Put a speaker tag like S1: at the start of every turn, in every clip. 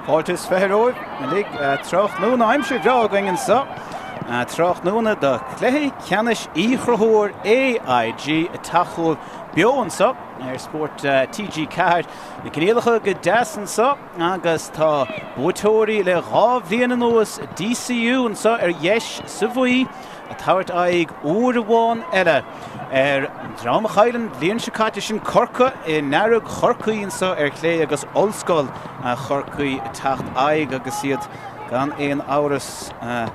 S1: Fáilte is 20 romhaibh uilig tráthnóna. Aimsir bhreá againn anseo tráthnóna do chluiche ceannais Uí Chonchúir AIG ag teacht chugaibh beo anseo ar Spórt TG4. Na coinníollacha go deas anseo agus tá buaiteoirí le 2 bhliain anuas DCU anseo ar dheis sa bhuí ag tabhairt aghaidh uair amháin eile ar an dream a chaill an bhliain seo caite, sin Corcaigh i ndearg Chorcaí anseo ar chlé agus Ollscoil Chorcaí ag teacht aghaidh agus iad gan aon amhras ag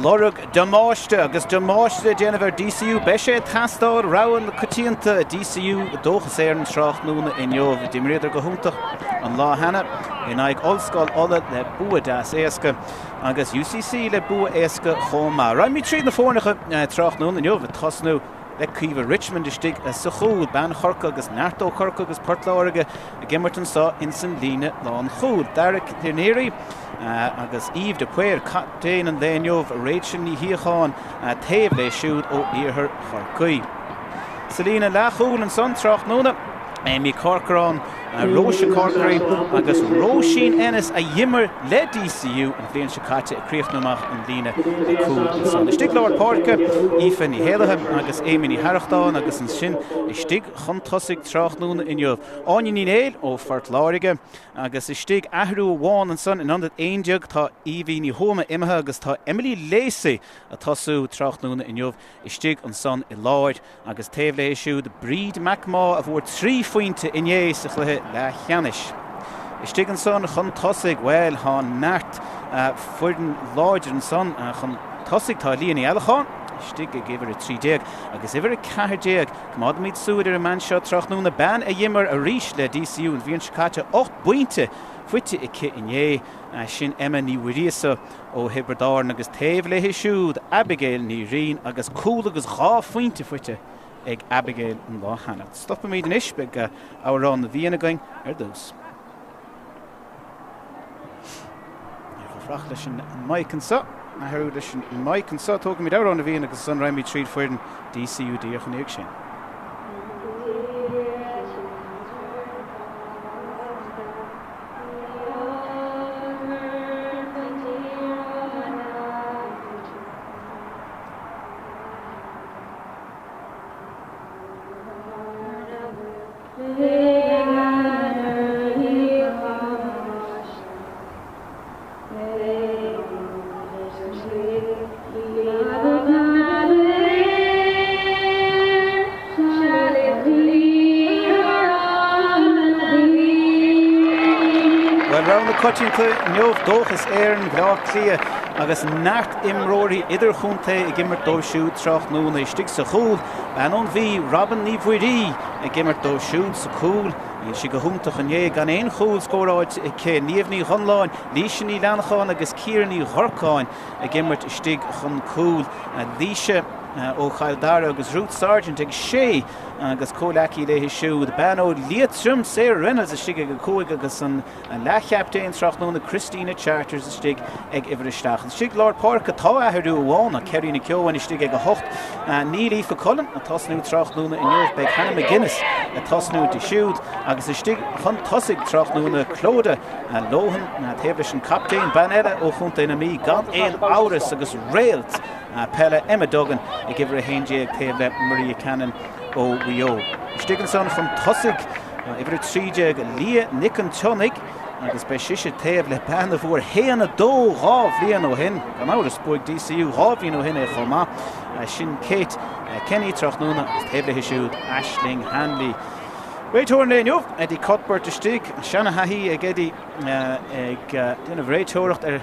S1: lorg damáiste agus damáiste le déanamh ar DCU. Beidh sé ag teastáil rogha na coitianta DCU Dóchas Éireann tráthnóna inniu. D'imríodar go hiontach an lá cheana in aghaidh Ollscoil Uladh le bua deas éasca. agus UCC le bua éasca chomh maith. Raghaimid tríd na foirneacha tráthnóna inniu, ag tosnú le Caoimhe Richmond istigh sa chúl, bean Chorcaí agus neart ó Chorcaigh agus Port Láirge ag imirt anseo ins an líne lánchúil. Darragh Neary agus Eve de Paor, captaen an lae inniu, Rachel Ní Shíocháin taobh léi siúd ó iarthar Chorcaí. Sa líne leathchúil ansan tráthnóna, Amy Corcoran, Róise Corkery agus Róisín Ennis a d'imir le DCU an bhliain seo caite ag críochnú amach an líne cúil ansan. Istigh lár páirce, Aoife Ní hÉallaithe agus Amy Ní hArrachtáin agus ansin istigh chun tosaigh tráthnóna inniu, Áine Ní Néill ó Phort Láirge agus istigh athrú amháin ansan in ionad 11 tá Evie Ní Thuama imithe agus tá Emily Lacey ag tosú tráthnóna inniu istigh ansan i lár. Agus taobh léi siúd Bríd McMaugh a fuair 3 phointe inné sa chluiche leathcheannais. Istigh ansan chun tosaigh, bhuel, tá neart foireann láidir ansan chun tosaigh. Tá Lia Ní Fhealacháin istigh ag uimhir 13 agus uimhir 14. Coimeádfaimid súil ar an mbean seo tráthnóna, bean a d'imir arís le DCU an bhliain seo caite, 8 bpointe faighte aici inné. Sin Emma Ní Mhuiríosa. Ó Thiobraid Árann agus taobh léi siúd Abigail Ní Riain agus cúl agus 2 phointe faighte ag Abigail an lá cheana. Stopfaimid anois, beidh Amhrán na bhFiann againn ar dtús. Níor chomh faic leis an mic anseo. Athrú leis an mic anseo. Tógfaimid Amhrán na bhFiann agus ansan raghaimid tríd foireann DCU díreach ina dhiaidh sin. Bhuel, rogha na coitianta inniu, Dóchas Éireann, Baile Átha Cliath agus neart imreoirí idirchontae ag imirt dóibh siúd tráthnóna. Istigh sa chúl, bean ón Mhí, Robin Ní Mhuirí ag imirt dóibh siúd sa chúl. Níl sí go hiontach inné, gan aon chúl scóráilte aici. Niamh Ní Dhonnláin, Laoise Ní Leanacháin agus Ciara Ní Dhorcáin ag imirt istigh chun cúil. Laoise ó Chill Dara agus Ruth Sargent ag 6 agus comhleacaí léi siúd, bean ó Liatroim, Sarah Reynolds istigh ag 5 agus an leathchaptaen tráthnóna Christina Charters istigh ag uimhir 7. Istigh lár páirce tá athrú amháin, Kerry Nic Eoin istigh ag 8. Níl Aoife Cullen ag tosnú tráthnóna inniu, beidh Hannah McGuinness ag tosnú di siúd agus istigh chun tosaigh tráthnóna Clodagh Lohan taobh leis an captaen, bean eile ó Chontae na Mí gan aon amhras agus réalt peile Emma Duggan ag uimhir 11 taobh le Maria Cannon ó Mhaigh Eo. Istigh ansan chun tosaigh, uimhir 13 Leah Nic an tSionnaigh agus beidh sise taobh le bean a fuair 1, 2 dhá bhliain ó shin, gan amhras bhuaigh DCU 2 bhliain ó shin é chomh maith, sin Kate Kenny tráthnóna agus taobh léi siúd Aisling Hanley. Réiteoir an lae inniu, Eddie Cuthbert istigh, seana-thaithí ag Eddie ag déanamh réiteoireacht ar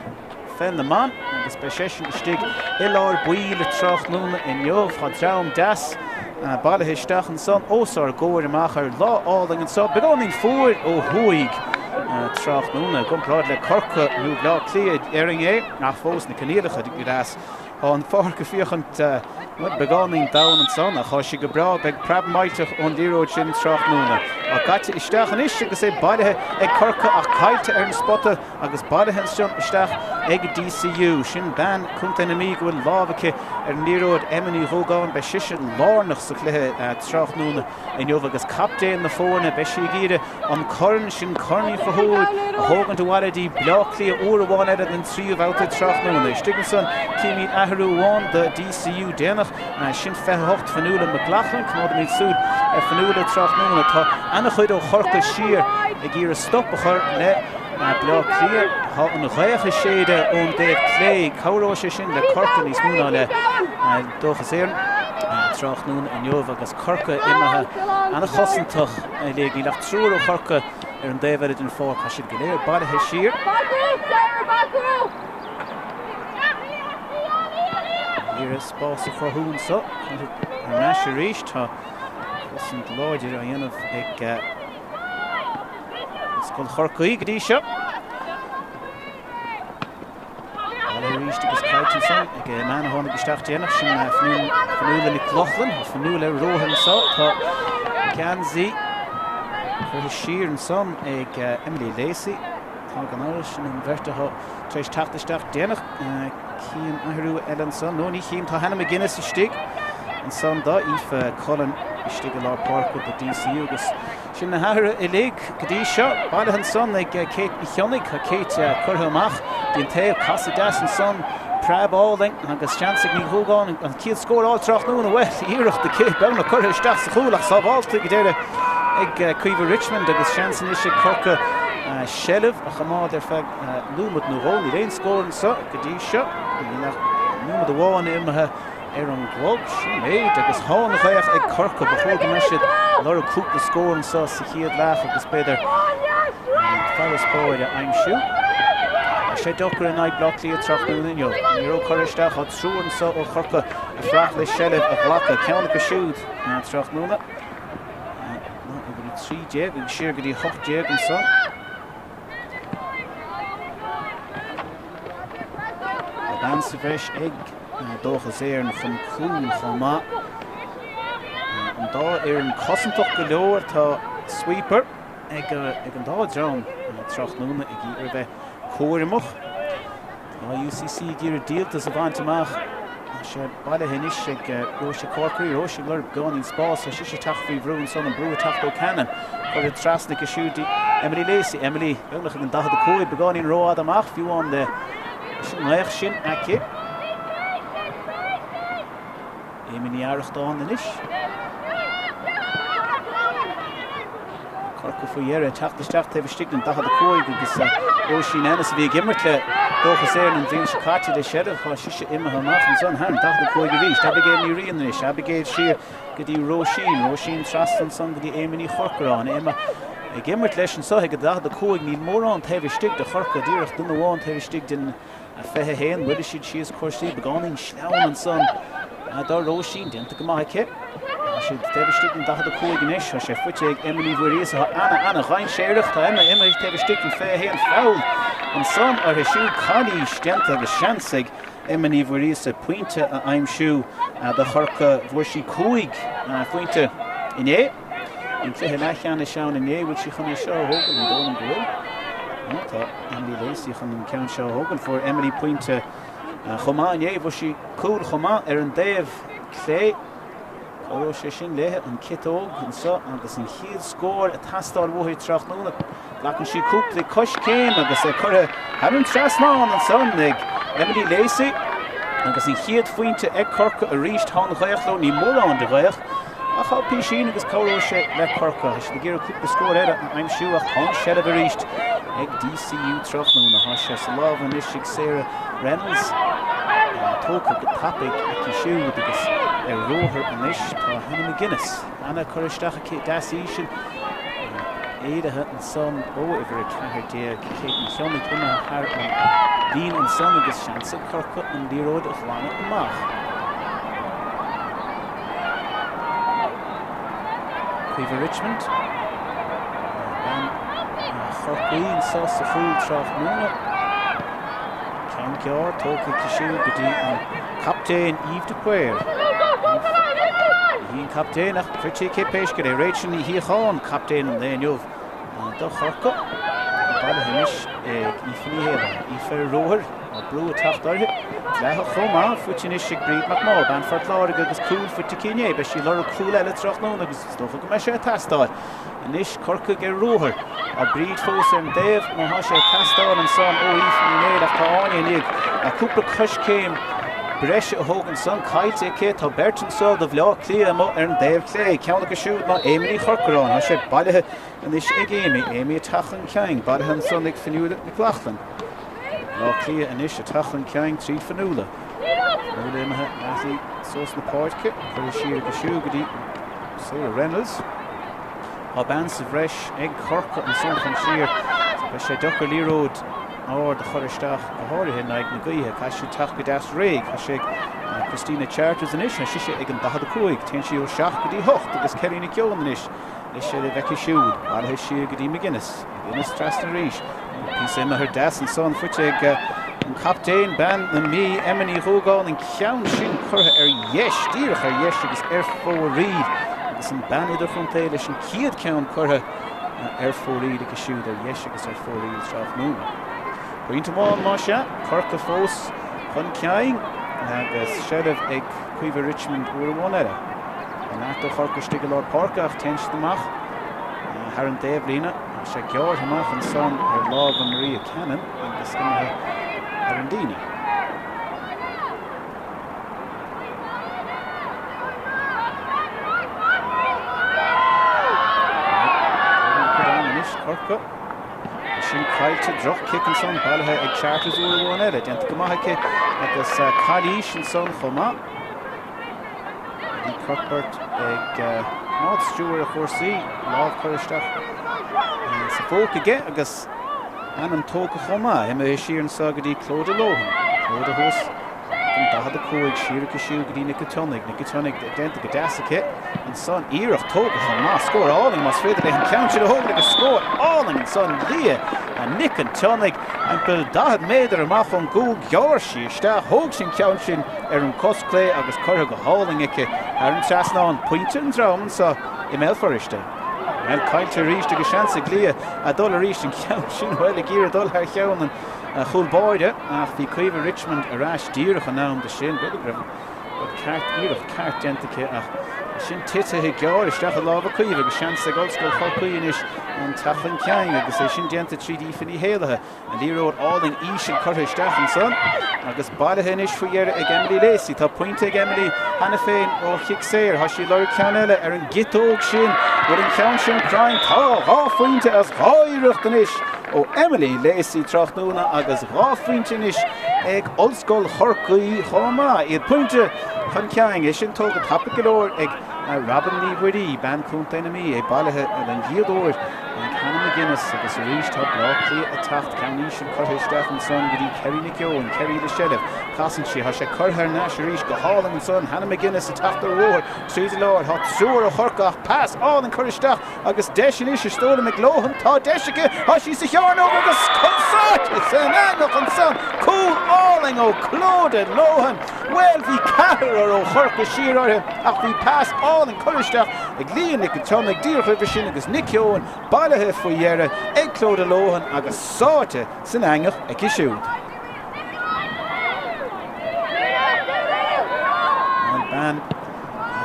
S1: pheil na mban agus beidh seisean istigh i lár baill tráthnóna inniu. Tá dream deas bailithe isteach ansan os ár gcomhair amach ar lá álainn anseo. Beagáinín fuar ó thuaidh tráthnóna i gcomparáid le Corcaigh nó Bleá Cliath déarfainn é ach fós na coinníollacha go deas. Tá an pháirc ag féachaint beagáinín domhain ansan ach tá sí go breá. Beidh preab millteach ón liathróid sin tráthnóna. Á gaite isteach anois agus é bailithe ag Corcaigh ach caillte ar an spota agus bailithe ansan isteach ag DCU. Sin bean Contae na Mí go bhfuil lámh aici ar an liathróid, Emma Ní Dhúgáin. Beidh sise lárnach sa chluiche tráthnóna inniu agus captaen na foirne, beidh sí ag iarraidh an corn sin, Corn Uí Chonchúir, a thógaint abhaile dtí Bleá Cliath uair amháin eile den tríú bhabhta tráthnóna. Istigh ansan címid athrú amháin do DCU déanach, sin 28 Fionnuala McLaughlin. Coimeádfaimid súil ar Fionnuala tráthnóna. Tá ana-chuid ó Chorcaigh siar ag iarraidh stop a chur le Bleá Cliath. Tá an ghaoth ag séideadh ón dtaobh clé. Cabhróidh sé sin le Corcaigh níos mó ná le Dóchas Éireann tráthnóna inniu agus Corcaigh imithe ana-chosantach uilig. Níl ach triúr ó Chorcaigh ar an dtaobh eile den pháirc. Tá siad go léir bailithe siar. Iarraidh spás a chruthú anseo. Thar n-ais arís. Tá cosaint láidir á dhéanamh ag Scoil Chorcaí go dtí seo. Bailithe arís agus caillte ansan ag an mbean a tháinig isteach déanach, sin Fionnuala Nic Lochlainn. Tá Fionnuala ar ruathar anso. Tá geansaí curtha siar ansan ag Emily Lacey. Tá gan amhras, sin an bheirt atá tar éis teacht isteach déanach. Cím athrú eile ansan. No, ní chím. Tá Hannah McGuinness istigh ansan do Aoife Cullen istigh i lár páirce do DCU agus Sin na hathruithe uilig go dtí seo. Bailithe ansan ag Kate Ní Chionnaigh. Tá Kate curtha amach dtí'n taobh. Casadh deas ansan. Preab álainn agus seans ag Ní Dhúgáin an chéad scór a fháil tráthnóna. Bhuel, iarracht aici beagnach curtha isteach sa chúl ach sábhálta ag deireadh ag Caoimhe Richmond agus seans anois ag Corcaigh seilbh a choimeád ar feadh nóiméad nó dhó. Níl aon scór anso go dtí seo. Níl ach nóiméad amháin imithe. ar an gclog. Sin an méid agus tá an ghaoth ag Corcaigh. Ba chóir go mbeadh siad ag lorg cúpla scór anseo sa chéad leath agus b'fhéidir farasbarr a aimsiú. Tá sé deacair in aghaidh Bleá Cliath tráthnóna inniu. Ní raibh curtha isteach tá triúr anseo ó Chorcaigh ag fuireach le seilbh a ghlacadh. Ceann acu siúd tráthnóna ná uimhir 13 agus siar go dtí 18 anseo. Tá bean sa bhreis ag Dóchas Éireann chun cúl chomh maith. An dá fhoireann cosantach go leor. Tá sweeper ag an dá dream tráthnóna ag iarraidh a bheith cúramach. Tá UCC ag iarraidh díoltas a bhaint amach. Tá sé bailithe anois ag Róise Corkery. Róise ag lorg beagáinín spáis. Tá sise ag teacht faoi bhrú ansan, an brú ag teacht ó Cannon. Curtha trasna aici siúd dtí Emily Lacey. Emily beagnach ag an 45, beagáinín rófhada amach, fiú amháin leis an ngaoth sin aici. Amy Ní Arrachtáin anois. Corcaigh faoi dheireadh ag teacht isteach taobh istigh den 45 agus Róisín Ennis a bhí ag imirt le Dóchas Éireann an bhliain seo caite le seilbh, tá sise imithe amach ansan thar an 45 arís. Abigail Ní Riain anois, Abigail siar go dtí Róisín, Róisín trasna ansan go dtí Emma Ní Chorcoráin. Emma ag imirt leis anso ag an 45, níl mórán taobh istigh de Chorcaigh, díreach duine amháin taobh istigh den 21, Buailfidh siad síos cúrsaí beagáinín sleamhain ansan do Róisín. Déanta go maith aici. Tá siad taobh istigh den 45 anois. Tá sé faighte ag Emma Ní Mhuiríosa. Tá ana, ana dhainséarach. Tá Emma imithe taobh istigh den 21. Foul ansan uirthi siúd. Calaois déanta agus seans ag Emma Ní Mhuiríosa pointe a aimsiú do Chorcaigh. Fuair sí 5 phointe inné. An cluiche leathcheannais ann inné, bhfuil sí chun é seo a thógáil? Ní dóigh liom go bhfuil. Nó tá Emily Lacey chun an ceann seo a thógáil. Fuair Emily pointe chomh maith inné, fuair sí cúl chomh maith ar an dtaobh clé. Cabhróidh sé sin léithe, an ciotóg anseo agus an chéad scór ag teastáil uaithi tráthnóna. Glacann sí cúpla coiscéim agus é curtha thar an trasnán ansan ag Emily Lacey agus an chéad phointe ag Corcaigh arís. Tá an ghaoth leo, ní mórán de ghaoth ach tá písín agus cabhróidh sé le Corcaigh. Tá siad ag iarraidh cúpla scór eile a aimsiú ach tá an seilbh arís ag DCU tráthnóna. Tá sé sa lámh anois ag Sarah Reynolds. Tógtha go tapaidh aici siúd agus ar ruathar anois tá Hannah McGuinness. Ana cur isteach aici deas íseal. Éirithe ansan ó uimhir 14, Kate Ní Chionnaith imithe thar an líne ansan agus seans ag Corcaigh an liathróid a ghlanadh amach. Caoimhe Richmond, bean Chorcaí anso sa chúl tráthnóna. Ceann gearr tógtha aici siúd go dtí an captaen Eve de Paor. Ní hí an captaen ach faighte aici pé scéal é. Rachel Ní Shíocháin, captaen an lae inniu do Chorcaigh. Bailithe anois ag Aoife Ní Héaláin. Aoife ar ruathar, tá brú ag teacht uirthi. Dleathach chomh maith, faighte anois ag Bríd McMaugh, bean Phort Láirge agus cúl faighte aici inné. Beidh sí ag lorg cúl eile tráthnóna agus is dócha go mbeidh sé ag teastáil. Anois Corcaigh ar ruathar. Tá Bríd fós ar an dtaobh má thá sé ag teastáil ansan ó Aoife Ní Néill ach tá Áine i ndiaidh cúpla coiscéim breise a thógaint ansan. Caillte aici. Tá beirt anso do Bhleá Cliath amuigh ar an dtaobh clé. Ceann acu siúd ná Amy Ní Chorcoráin. Tá sé bailithe anois ag Amy. Amy ag teacht chun cinn. Bailithe ansan ag Fionnuala Nic Lochlainn. Bleá Cliath anois ag teacht chun cinn tríd Fionnuala. Fionnuala imithe leathshlí suas na páirce. Curtha siar aici siúd go dtí Sarah Reynolds. Tá bean sa bhreis ag Corcaigh ansan chun siar. Beidh sé deacair liathróid ard a chur isteach, go háirithe in aghaidh na gaoithe. Caithfidh siad teacht go deas réidh. Tá sé ag Christina Charters anois. Tá sise ag an 45. Téann sí ó 7 go dtí 8 agus Kerry Nic Eoin anois le seilbh aici siúd. Bailithe siar go dtí McGuinness. McGuinness trasna arís. Píosa imeartha deas ansan faighte ag an captaen, bean na Mí, Emma Ní Dhúgáin, an ceann sin curtha ar dheis, díreach ar dheis agus ar fóraoil agus an bean idirchontae leis an chéad ceann curtha ar fóraoil aici siúd ar dheis agus ar fóraoil tráthnóna. Pointe amháin más ea, Corcaigh fós chun cinn agus seilbh ag Caoimhe Richmond uair amháin eile. Tá neart ó Chorcaigh istigh i lár páirce ach téann siad amach thar an dtaobhlíne. Tá sé gearrtha amach ansan ar lámha Maria Cannon agus imithe thar an líne. Anois Corcaigh. Sin caillte droch-chic ansan bailithe ag Charters uair amháin eile. Déanta go maith aici agus calaois ansan chomh maith. Bhí Cuthbert ag coimeád stiúir ar chúrsaí, lámh curtha isteach sa phóca aige agus ainm tógtha chomh maith. Imithe siar anseo go dtí Clodagh Lohan. Clodagh thuas don 45, siar aici siúd go dtí Nic an tSionnaigh. Nic an tSionnaigh déanta go deas aici ansan. Iarracht tógtha chomh maith. Scór álainn más féidir léi an ceann sin a thógaint agus scór álainn ansan Lia Nic an tSionnaigh. Timpeall 40 méadar amach ón gcúl, ghearr sí isteach, thóg sí an ceann sin ar an cos clé agus curtha go hálainn aici thar an trasnán. Pointe an dream anseo i mBéal Feirste. Bhuel, caillte arís agus seans ag Lia a dul arís an ceann sin, bhuel, ag iarraidh dul thar cheann an chúl báire ach bhí Caoimhe Richmond ar ais díreach in am do sin. B'fhéidir go raibh rud ceart, iarracht ceart déanta aici ach sin titithe gearr isteach i lámha Caoimhe agus seans ag Ollscoil Chorcaí anois an teacht chun cinn agus é sin déanta tríd Aoife Ní Héalaithe. An liathróid álainn íseal curtha isteach ansan agus bailithe anois faoi dheireadh ag Emily Lacey. Tá pointe ag Emily cheana féin ó chic saor. Tá sí ag lorg ceann eile ar an gciotóg sin. Bhfuil an ceann sin cruinn? Tá! 2 phointe as 2 iarracht anois ó Emily Lacey tráthnóna agus 2 phointe anois ag Ollscoil Chorcaí chomh maith. Iad pointe chun cinn. É sin tógtha tapaidh go leor ag Robin Ní Mhuirí, bean Chontae na Mí, é bailithe den gcéad uair ag Hannah McGuinness agus arís tá Bleá Cliath ag teacht. Ceann íseal curtha isteach ansan go dtí Kerry Nic Eoin. Kerry le seilbh. Casann sí. Tá sé curtha thar n-ais arís go hálainn ansan. Hannah McGuinness ag teacht ar ruathar tríd an lár. Tá triúr ó Chorcaigh ach pas álainn curtha isteach Agus deis anois is dóigh liom ag Lohan, tá deis aici, tá sí sa chearnóg agus sáite san eangach ansan, cúl álainn ó Clodagh Lohan. Bhuel, bhí ceathrar ó Chorcaigh siar uirthi ach bhí pas álainn curtha isteach ag Lia Nic an tSionnaigh díreach roimhe sin agus Nic Eoin bailithe faoi dheireadh ag Clodagh Lohan agus sáite san eangach aici siúd. An bean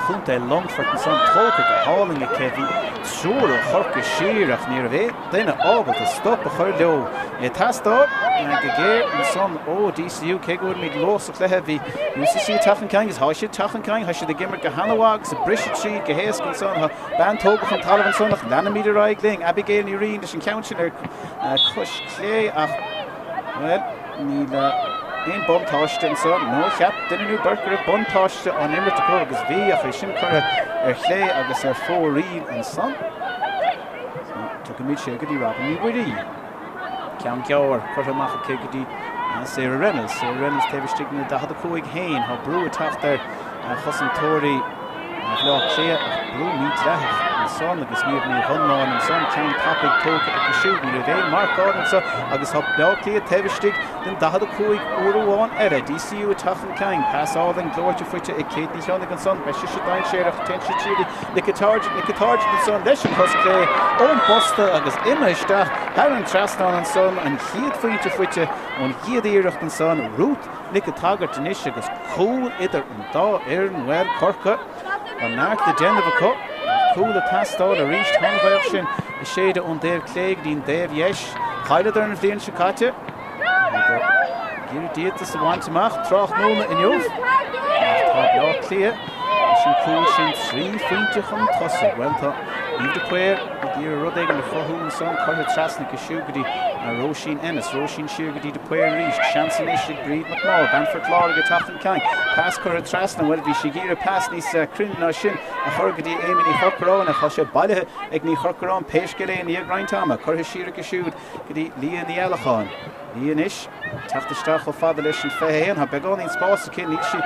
S1: Chontae Longfoirt ansan tógtha go hálainn aici. Bhí triúr ó Chorcaigh siar ach ní raibh aon duine ábalta stop a chur leo. Ag teastáil go géar ansan ó DCU cé go bhfuilimid luath sa chluiche bhí UCC ag teacht chun cinn agus tá siad ag teacht chun cinn. Tá siad ag imirt go han-mhaith agus ag briseadh tríd go héasca ansan. Tá bean tógtha chun talaimh ansan ach leanaimid ar aghaidh linn. Abigail Ní Riain leis an cheann sin ar cois clé ach bhuel, Níl aon buntáiste anseo, nó cheap duine nó beirt go raibh buntáiste á imirt acu agus bhí, ach é sin curtha ar chlé agus ar fóraoil ansan. Tugaimid siar go dtí Robin Ní Mhuirí. Ceann gearr curtha amach aici go dtí Sarah Reynolds. Sarah Reynolds taobh istigh na 45 féin. Tá brú ag teacht ar chosantóirí Bhaile Átha Cliath ach brú mídhleathach. ansan agus Niamh Ní Dhonláin ansan, ceann tapaidh tógtha aici siúd. Ní raibh aon mharcáil anso agus tá Bleá Cliath taobh istigh den 45 uair amháin eile. DCU ag teacht chun cinn. Pas álainn gleoite faighte ag Kate Ní Chionnaigh ansan. Beidh sise dainséarach. Téann sí trí Nikki Targett, Nikki Targett ansan leis an chos clé ón bposta agus imithe isteach thar an trasnán ansan. An chéad phointe faighte ón gcéad iarracht ansan. Ruth Nic an tSagairt anois agus cúl idir an dá fhoireann. Bhuel, Corcaigh, tá neart le déanamh acu. Cúl ag teastáil arís. Tá an ghaoth sin ag séideadh ón dtaobh clé go dtí an taobh dheis. Chailleadar an bhliain seo caite. Ag iarraidh díoltas a bhaint amach tráthnóna inniu. Ach tá Bleá Cliath leis an cúl sin 3 phointe chun tosaigh. Bhuel, tá Eve de Paor ag iarraidh rud éigin a chruthú ansan, curtha trasna aici siúd go dtí Róisín Ennis. Róisín siar go dtí de Paor arís. Seans anois ag Bríd McNaul. Bean Phort Láirge ag teacht chun cinn. Pas curtha trasna. Bhuel, bhí sí ag iarraidh pas níos cruinne ná sin a chur go dtí Amy Ní Chorcoráin ach tá sé bailithe ag Ní Chorcoráin pé scéal é i ndiaidh roinnt ama. Curtha siar aici siúd go dtí Lia Ní Fhealacháin. Lia anois ag teacht isteach chomh fada leis an 21. Tá beagáinín spáis aici, níl sí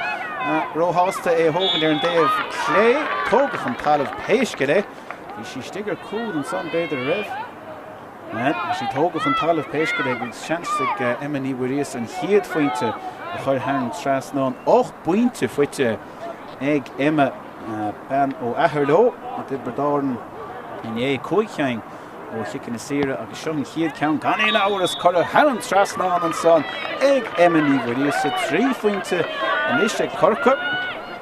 S1: róshásta é a thógaint ar an dtaobh clé. Tógtha chun talaimh pé scéal é. Bhí sí istigh ar cúl ansan, b'fhéidir, a raibh? Bhí sí tógtha chun talaimh pé scéal é agus seans ag Emma Ní Mhuiríosa an chéad phointe a chur thar an trasnán. 8 bpointe faighte ag Emma, bean ó Aherlow i dTiobraid Árann inné, 5 cheann ó chiceanna saora agus seo an chéad ceann gan aon amhras curtha thar an trasnán ansan ag Emma Ní Mhuiríosa. 3 phointe anois ag Corcaigh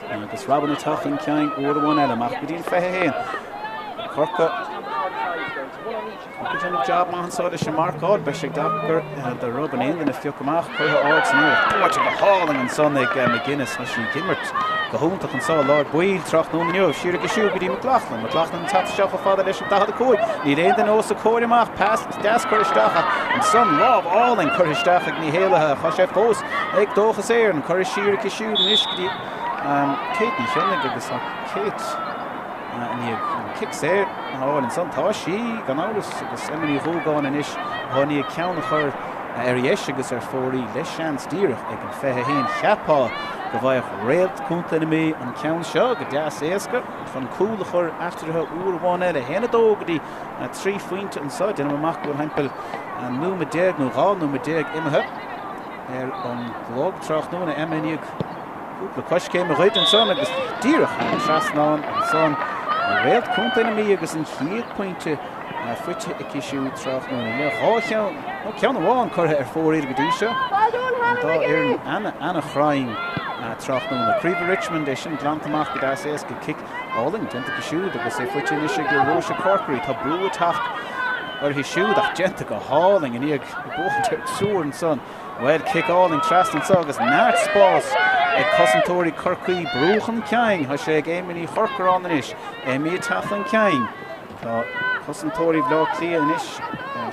S1: agus Robin ag teacht chun cinn uair amháin eile amach go dtí an 21. Corcaigh ag déanamh jab maith anso leis an marcáil. Beidh sé deacair do Robin aon duine a phiocadh amach. Curtha ard san aer. Buailte go hálainn ansan ag McGuinness. Tá sí ag imirt go hiontach anso i lár baill tráthnóna inniu. Siar aici siúd go dtí McLaughlin. McLaughlin ag teacht isteach chomh fada leis an 45. Níl aon duine os a comhair amach. Pas deas curtha isteach ach ansan lámh álainn curtha isteach ag Ní hÉallaithe. Tá sé fós ag Dóchas Éireann. Curtha siar aici siúd anois go dtí Kate Ní Chionnaigh agus tá Kate i ndiaidh an cic saor a fháil ansan. Tá sí, gan amhras, agus Emma Ní Dhúgáin anois atá i ndiaidh ceann a chur ar dheis agus ar fóraoil le seans díreach ag an 21. Cheapfá go bhfaigheadh réalt Chontae na Mí an ceann seo go deas éasca chun cúl a chur eatarthu uair amháin eile. 1, 2 go dtí 3 phointe anseo. Déanaim amach go bhfuil thimpeall nóiméad déag nó 12 nóiméad imithe ar an gclog tráthnóna. Emma i ndiaidh cúpla coiscéim a ghoid ansan agus díreach thar an trasnán ansan. Réalt Chontae na Mí agus an chéad pointe faighte aici siúd tráthnóna. Le dhá cheann, nó ceann amháin curtha ar fóraoil go dtí seo. An dá fhoireann ana-chruinn tráthnóna. Caoimhe Richmond é sin glanta amach go deas éasca. Cic álainn déanta aici siúd agus é faighte anois ag Róise Corkery. Tá brú ag teacht uirthi siúd ach déanta go hálainn i ndiaidh buachaint ar triúr ansan. Bhuel, cic álainn trasna anseo agus neart spás ag cosantóirí Chorcaí. Brú chun cinn. Tá sé ag Amy Ní Chorcoráin anois. Amy ag teacht chun cinn. Tá cosantóirí Bhaile Átha Cliath anois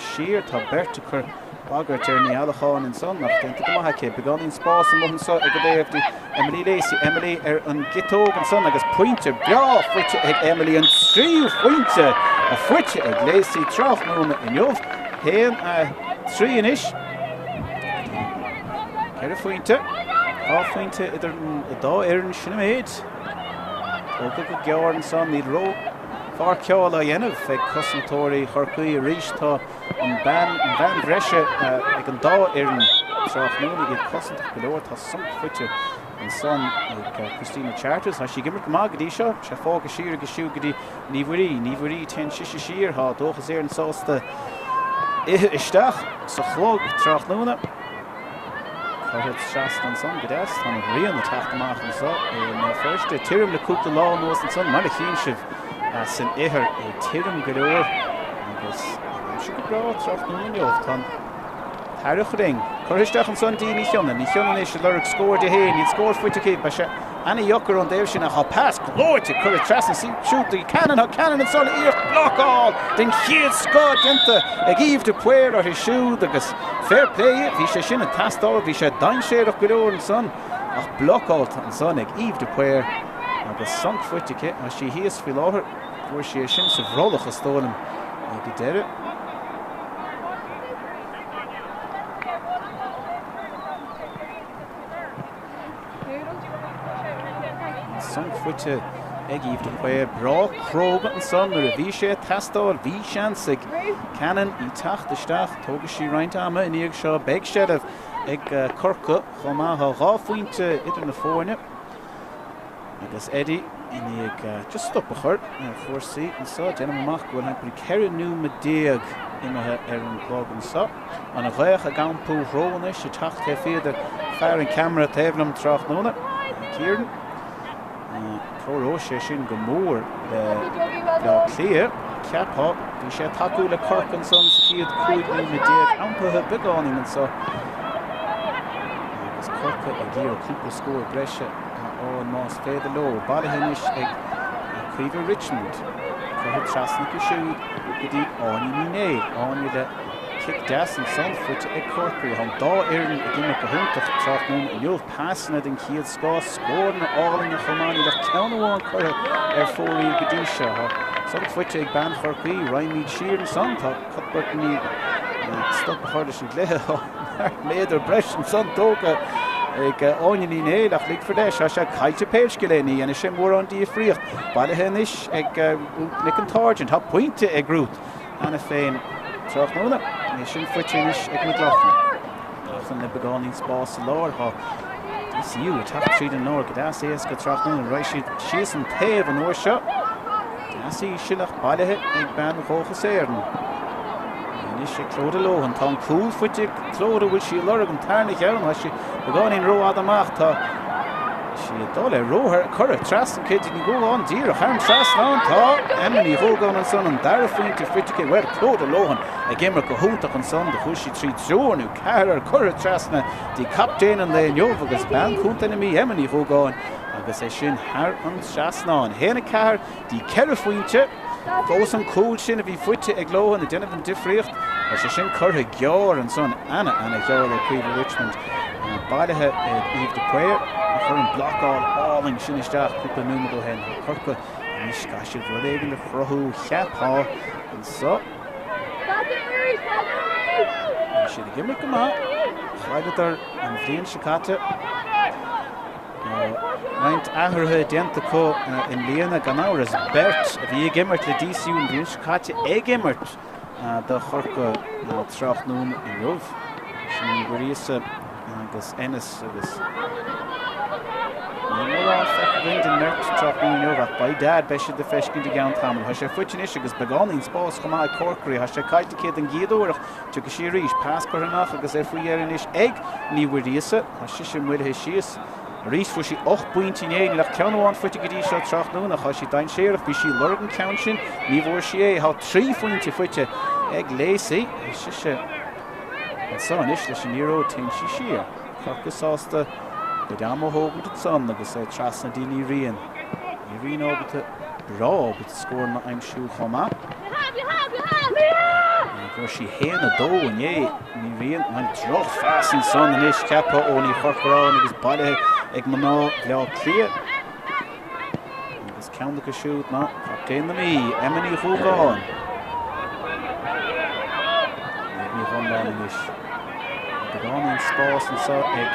S1: siar. Tá beirt ag cur bagairt ar Ní Fhealacháin ansan ach déanta go maith aici. Beagáinín spás amuigh anseo ag an dtaobh di Emily Lacey. Emily ar an gciotóg ansan agus pointe breá faighte ag Emily. An tríú phointe faighte ag Lacey tráthnóna inniu. 1, 3 anois. Ceithre phointe. Dhá phointe idir an dá fhoireann sin an méid. Tógtha go gearr ansan. Níl ró-mharcáil á dhéanamh ag cosantóirí Chorcaí arís. Tá an bean, an bhean bhreise ag an dá fhoireann tráthnóna iad cosantach go leor. Tá sonc faighte ansan ag Christina Charters. Tá sí ag imirt go maith go dtí seo. Sé fágtha siar aici siúd go dtí Ní Mhuirí. Ní Mhuirí, téann sise siar. Tá Dóchas Éireann sásta ithe isteach sa chlog tráthnóna. Curtha trasna ansan go deas. Tá an ghrian ag teacht amach anseo i mBéal Feirste. Tirim le cúpla lá anuas ansan, mar a chíonn sibh san ithir, é tirim go leor agus an aimsir go breá tráthnóna inniu. Tá an t-earrach linn. Curtha isteach ansan dtí Ní Chionnaith. Ní Chionnaith anois ag lorg scór di féin. Níl scór faighte aici. Beidh sé ana-dheacair ón dtaobh sin ach tá pas gleoite curtha trasna siúd do Cannon. Tá Cannon ansan iarracht blocáil den chéad scoth déanta ag Eve de Paor uirthi siúd agus fair play bhí sé sin ag teastáil. Bhí sé dainséarach go leor ansan ach blocáilte ansan ag Eve de Paor agus sonc faighte aici. Tá sí thíos faoi láthair. Fuair sí é sin sa bhrollach is dóigh liom ag an deireadh. Sonc faighte ag Eve de Paor. Breá cróga ansan nuair a bhí sé ag teastáil. Bhí seans ag Cannon í teacht isteach. Tógfaidh sí roinnt ama i ndiaidh seo. Beidh seilbh ag Corcaigh chomh maith. Tá 2 phointe idir na foirne. Agus Eddie i ndiaidh just stop a chur ar chúrsaí anseo. Déanaim amach go bhfuil thart ar 14 nóiméad imithe ar an gclog anseo. An ghaoth ag iompú threo anois ag teacht taobh thiar de fear an ceamara taobh liom tráthnóna, Kieran. Cabhróidh sé sin go mór le Bleá Cliath, cheapfá. Bhí sé ag tacú le Corcaigh ansan sa chéad 15 nóiméad, iompaithe beagáinín anseo agus Corcaigh ag iarraidh cúpla scór breise a fháil más féidir leo. Bailithe anois ag Caoimhe Richmond. Curtha trasna aici siúd go dtí Áine Ní Néill. Áine le cic deas ansan faighte ag Corkery. Tá an dá fhoireann ag imirt go hiontach tráthnóna inniu. Pasanna den chéad scoth, scóranna álainne chomh maith. Níl ach ceann amháin curtha ar fóraoil go dtí seo. Tá sonc faighte ag bean Chorcaí. Raghaimid siar ansan. Tá Cuthbert i ndiaidh stop a chur leis an gcluiche. Tá méadar breis ansan tógtha ag Áine Ní Néill ach ligfear leis. Tá sé caillte pé scéal é. Ní dhéanfaidh sé mórán dífríocht. Bailithe anois ag Ruth Nic an tSáirsint. Tá pointe ag Ruth cheana féin tráthnóna. É sin faighte anois ag McLaughlin. McLaughlin le beagáinín spás sa lár. Tá DCU ag teacht tríd an lár go deas éasca tráthnóna. Raghaidh siad síos an taobh an uair seo. Deas íseal ach bailithe ag bean Dhóchas Éireann. Anois ag Clodagh Lohan. Tá an cúl faighte ag Clodagh. Bhfuil sí ag lorg an tarna cheann? Tá sí beagáinín rófhada amach. Tá sí ag dul ar ruathar. Curtha trasna aici Ní Dhúgáin díreach thar an trasnán. Tá Emma Ní Dhúgáin ansan an dara phointe faighte aici. Bhuel, Clodagh Lohan ag imirt go hiontach ansan. Do chuaigh sí trí triúr nó ceathrar curtha trasna dtí captaen an lae inniu agus bean Chontae na Mí, Emma Ní Dhúgáin, agus é sin thar an trasnán. 1-4 dtí 4 phointe. Fós an cúl sin a bhí faighte ag Lohan ag déanamh an difríocht. Tá sé sin curtha gearr ansan, ana ana ghearr ó Caoimhe Richmond. Bailithe ag Eve de Paor a chuir an blocáil álainn sin isteach cúpla nóiméad ó shin. Corcaigh anois caithfidh siad rud éigin a chruthú, cheapfá, anso. Bhí siad ag imirt go maith. Chailleadar an bhliain seo caite. Roinnt athruithe déanta acu i mbliana, gan amhras. Beirt a bhí ag imirt le DCU an bhliain seo caite ag imirt do Chorcaigh tráthnóna inniu. Sin Ní Mhuiríosa agus Ennis agus níl mórán feicthe againn den mbeirt tráthnóna inniu ach by dad beidh siad le feiscint i gceann tamaill. Tá sé faighte anois agus beagáinín spáis chomh maith ag Corkery. Tá sé caillte aici den gcéad uair ach Tiocfaidh sí arís. Pas curtha amach agus é faoi dheireadh anois ag Ní Mhuiríosa. Tá sise moillithe síos arís. Fuair sí 8 bpointe inné. Níl ach ceann amháin faighte go dtí seo tráthnóna. Tá sí dainséarach. Bhí sí ag lorg an ceann sin. Ní bhfuair sí é. Tá 3 phointe faighte ag Lacey. Tá sise anseo anois leis an liathróid. Téann sí siar. Corcaigh sásta a gcuid ama a thógaint ansan agus é trasna dtí Ní Riain. Ní Riain ábalta, breá ábalta scóranna a aimsiú chomh maith. Fuair sí 1-2 inné, Ní Riain. An drochphas ansan anois ceaptha ó Ní Chorcoráin agus bailithe ag mná Bhaile Átha Cliath. Agus ceann acu siúd ná captaen na Mí, Emma Ní Dhúgáin. Ní Dhonnláin anois. Beagáinín spás anseo ag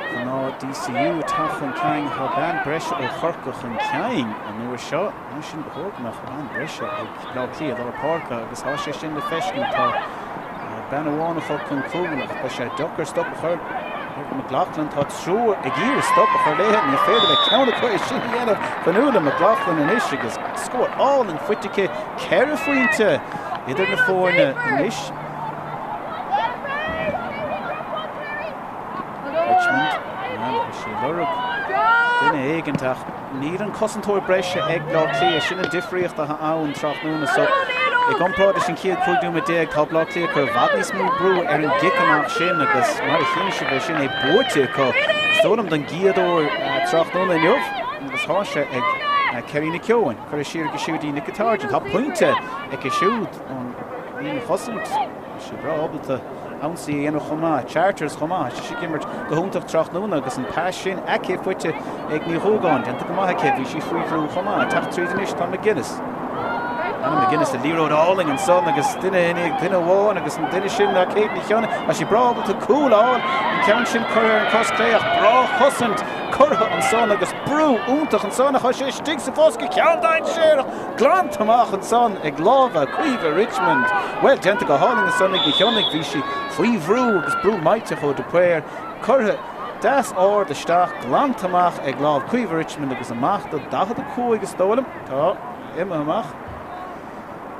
S1: mná DCU ag teacht chun cinn. Tá bean breise ó Chorcaigh chun cinn an uair seo. Mar sin, ba chóir go mbeadh bean breise ag Bleá Cliath i lár páirce agus tá sé sin le feiscint. Tá bean amháin acu chun cúil ach beidh sé deacair stop a chur ar McLaughlin. Tá triúr ag iarraidh stop a chur léithe. Ní féidir le ceann acu é sin a dhéanamh. Fionnuala McLaughlin anois agus scór álainn faighte aici. 4 phointe idir na foirne anois. Richmond, tá sí ag lorg duine éigint ach níl an cosantóir breise ag Bleá Cliath. Sin an difríocht atá ann tráthnóna so i gcomparáid leis an chéad 15 nóiméad tá Bleá Cliath ag cur i bhfad níos mó brú ar an gcic amach sin agus mar a chíonn sibh é sin é buaite acu. Is dóigh liom don gcéad uair tráthnóna inniu agus tá sé ag Kerry Nic Eoin. Curtha siar aici siúd í Nikki Targent. Tá pointe aici siúd ón líne chosaint. Tá sí breá ábalta ionsaí a dhéanamh chomh maith. Charters chomh maith. Tá sí ag imirt go hiontach tráthnóna agus an pas sin aici faighte ag Ní Dhúgáin. Déanta go maith aici. Bhí sí faoi bhrú chomh maith. Ag teacht tríd anois tá McGuinness. Anna McGuinness le liathróid álainn ansan agus duine i ndiaidh duine amháin agus an duine sin ná Kate Ní Chionnaith. Tá sí breá ábalta cúl a fháil. An ceann sin curtha ar an cos clé ach breá chosaint. Curtha ansan agus brú iontach ansan ach tá sé istigh sa bhosca, ceann dainséarach glanta amach ansan ag lámha Caoimhe Richmond. Bhuel, déanta go hálainn ansan ag Ní Chionnaith, bhí sí faoi bhrú agus brú millteach ó de Paor. Curtha deas ard isteach, glanta amach ag lámh Caoimhe Richmond agus amach do 45 is dóigh liom. Tá imithe amach.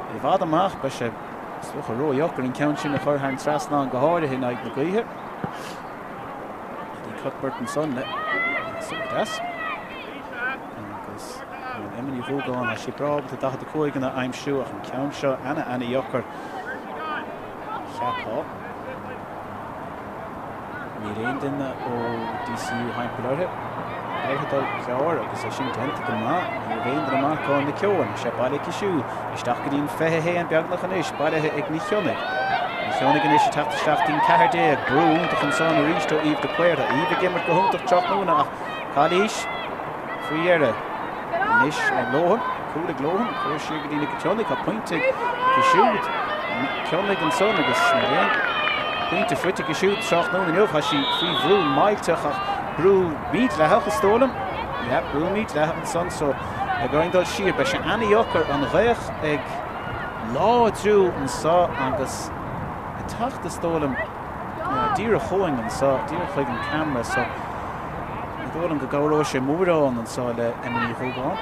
S1: I bhfad amach, beidh sé is dócha ródheacair an ceann sin a chur thar an trasnán go háirithe in aghaidh na gaoithe. Eddie Cuthbert ansan le deas. Agus Emma Ní Dhúgáin, tá sí breá ábalta 45 a aimsiú ach an ceann seo ana ana dheacair. Cheapfá. Níl aon duine ó DCU thimpeall uirthi. Uirthi dul gearr agus é sin déanta go maith. Ní raibh aon duine marcáil na Keoghan. Sé bailithe aici siúd. Isteach go dtí an 21 beagnach anois, bailithe ag Ní Chionnaith. Ní Chionnaith anois ag teacht isteach dtí'n 14. Brú iontach ansan arís ó Eve de Paor. Tá Eve ag imirt go hiontach tráthnóna ach calaois faoi dheireadh. Anois ag Lohan, cúl ag Lohan, curtha siar go dtí Nic Cionnaith, tá pointe aici siúd. Cionnaith ansan agus níl aon pointe faighte aici siúd tráthnóna inniu. Tá sí faoi bhrú millteach ach brú mídhleathach is dóigh liom. Yeah, brú mídhleathach ansan so ag iarraidh dul siar. Beidh sé ana-dheacair an ghaoth ag láidriú anso agus ag teacht is dóigh liom díreach chugainn anso, díreach chuig an camera so Ní dóigh liom go gcabhróidh sé mórán anseo le Emma Ní Dhúgáin.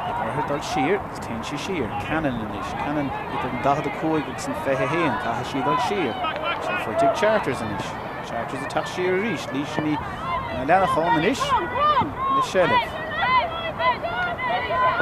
S1: Beidh uirthi dul siar agus téann sí siar. Cannon anois. Cannon idir an 45 agus an 21. Caithfidh sí dul siar. Sé faighte ag Charters anois. Charters ag teacht siar arís. Laoise Ní Leanacháin anois le seilbh.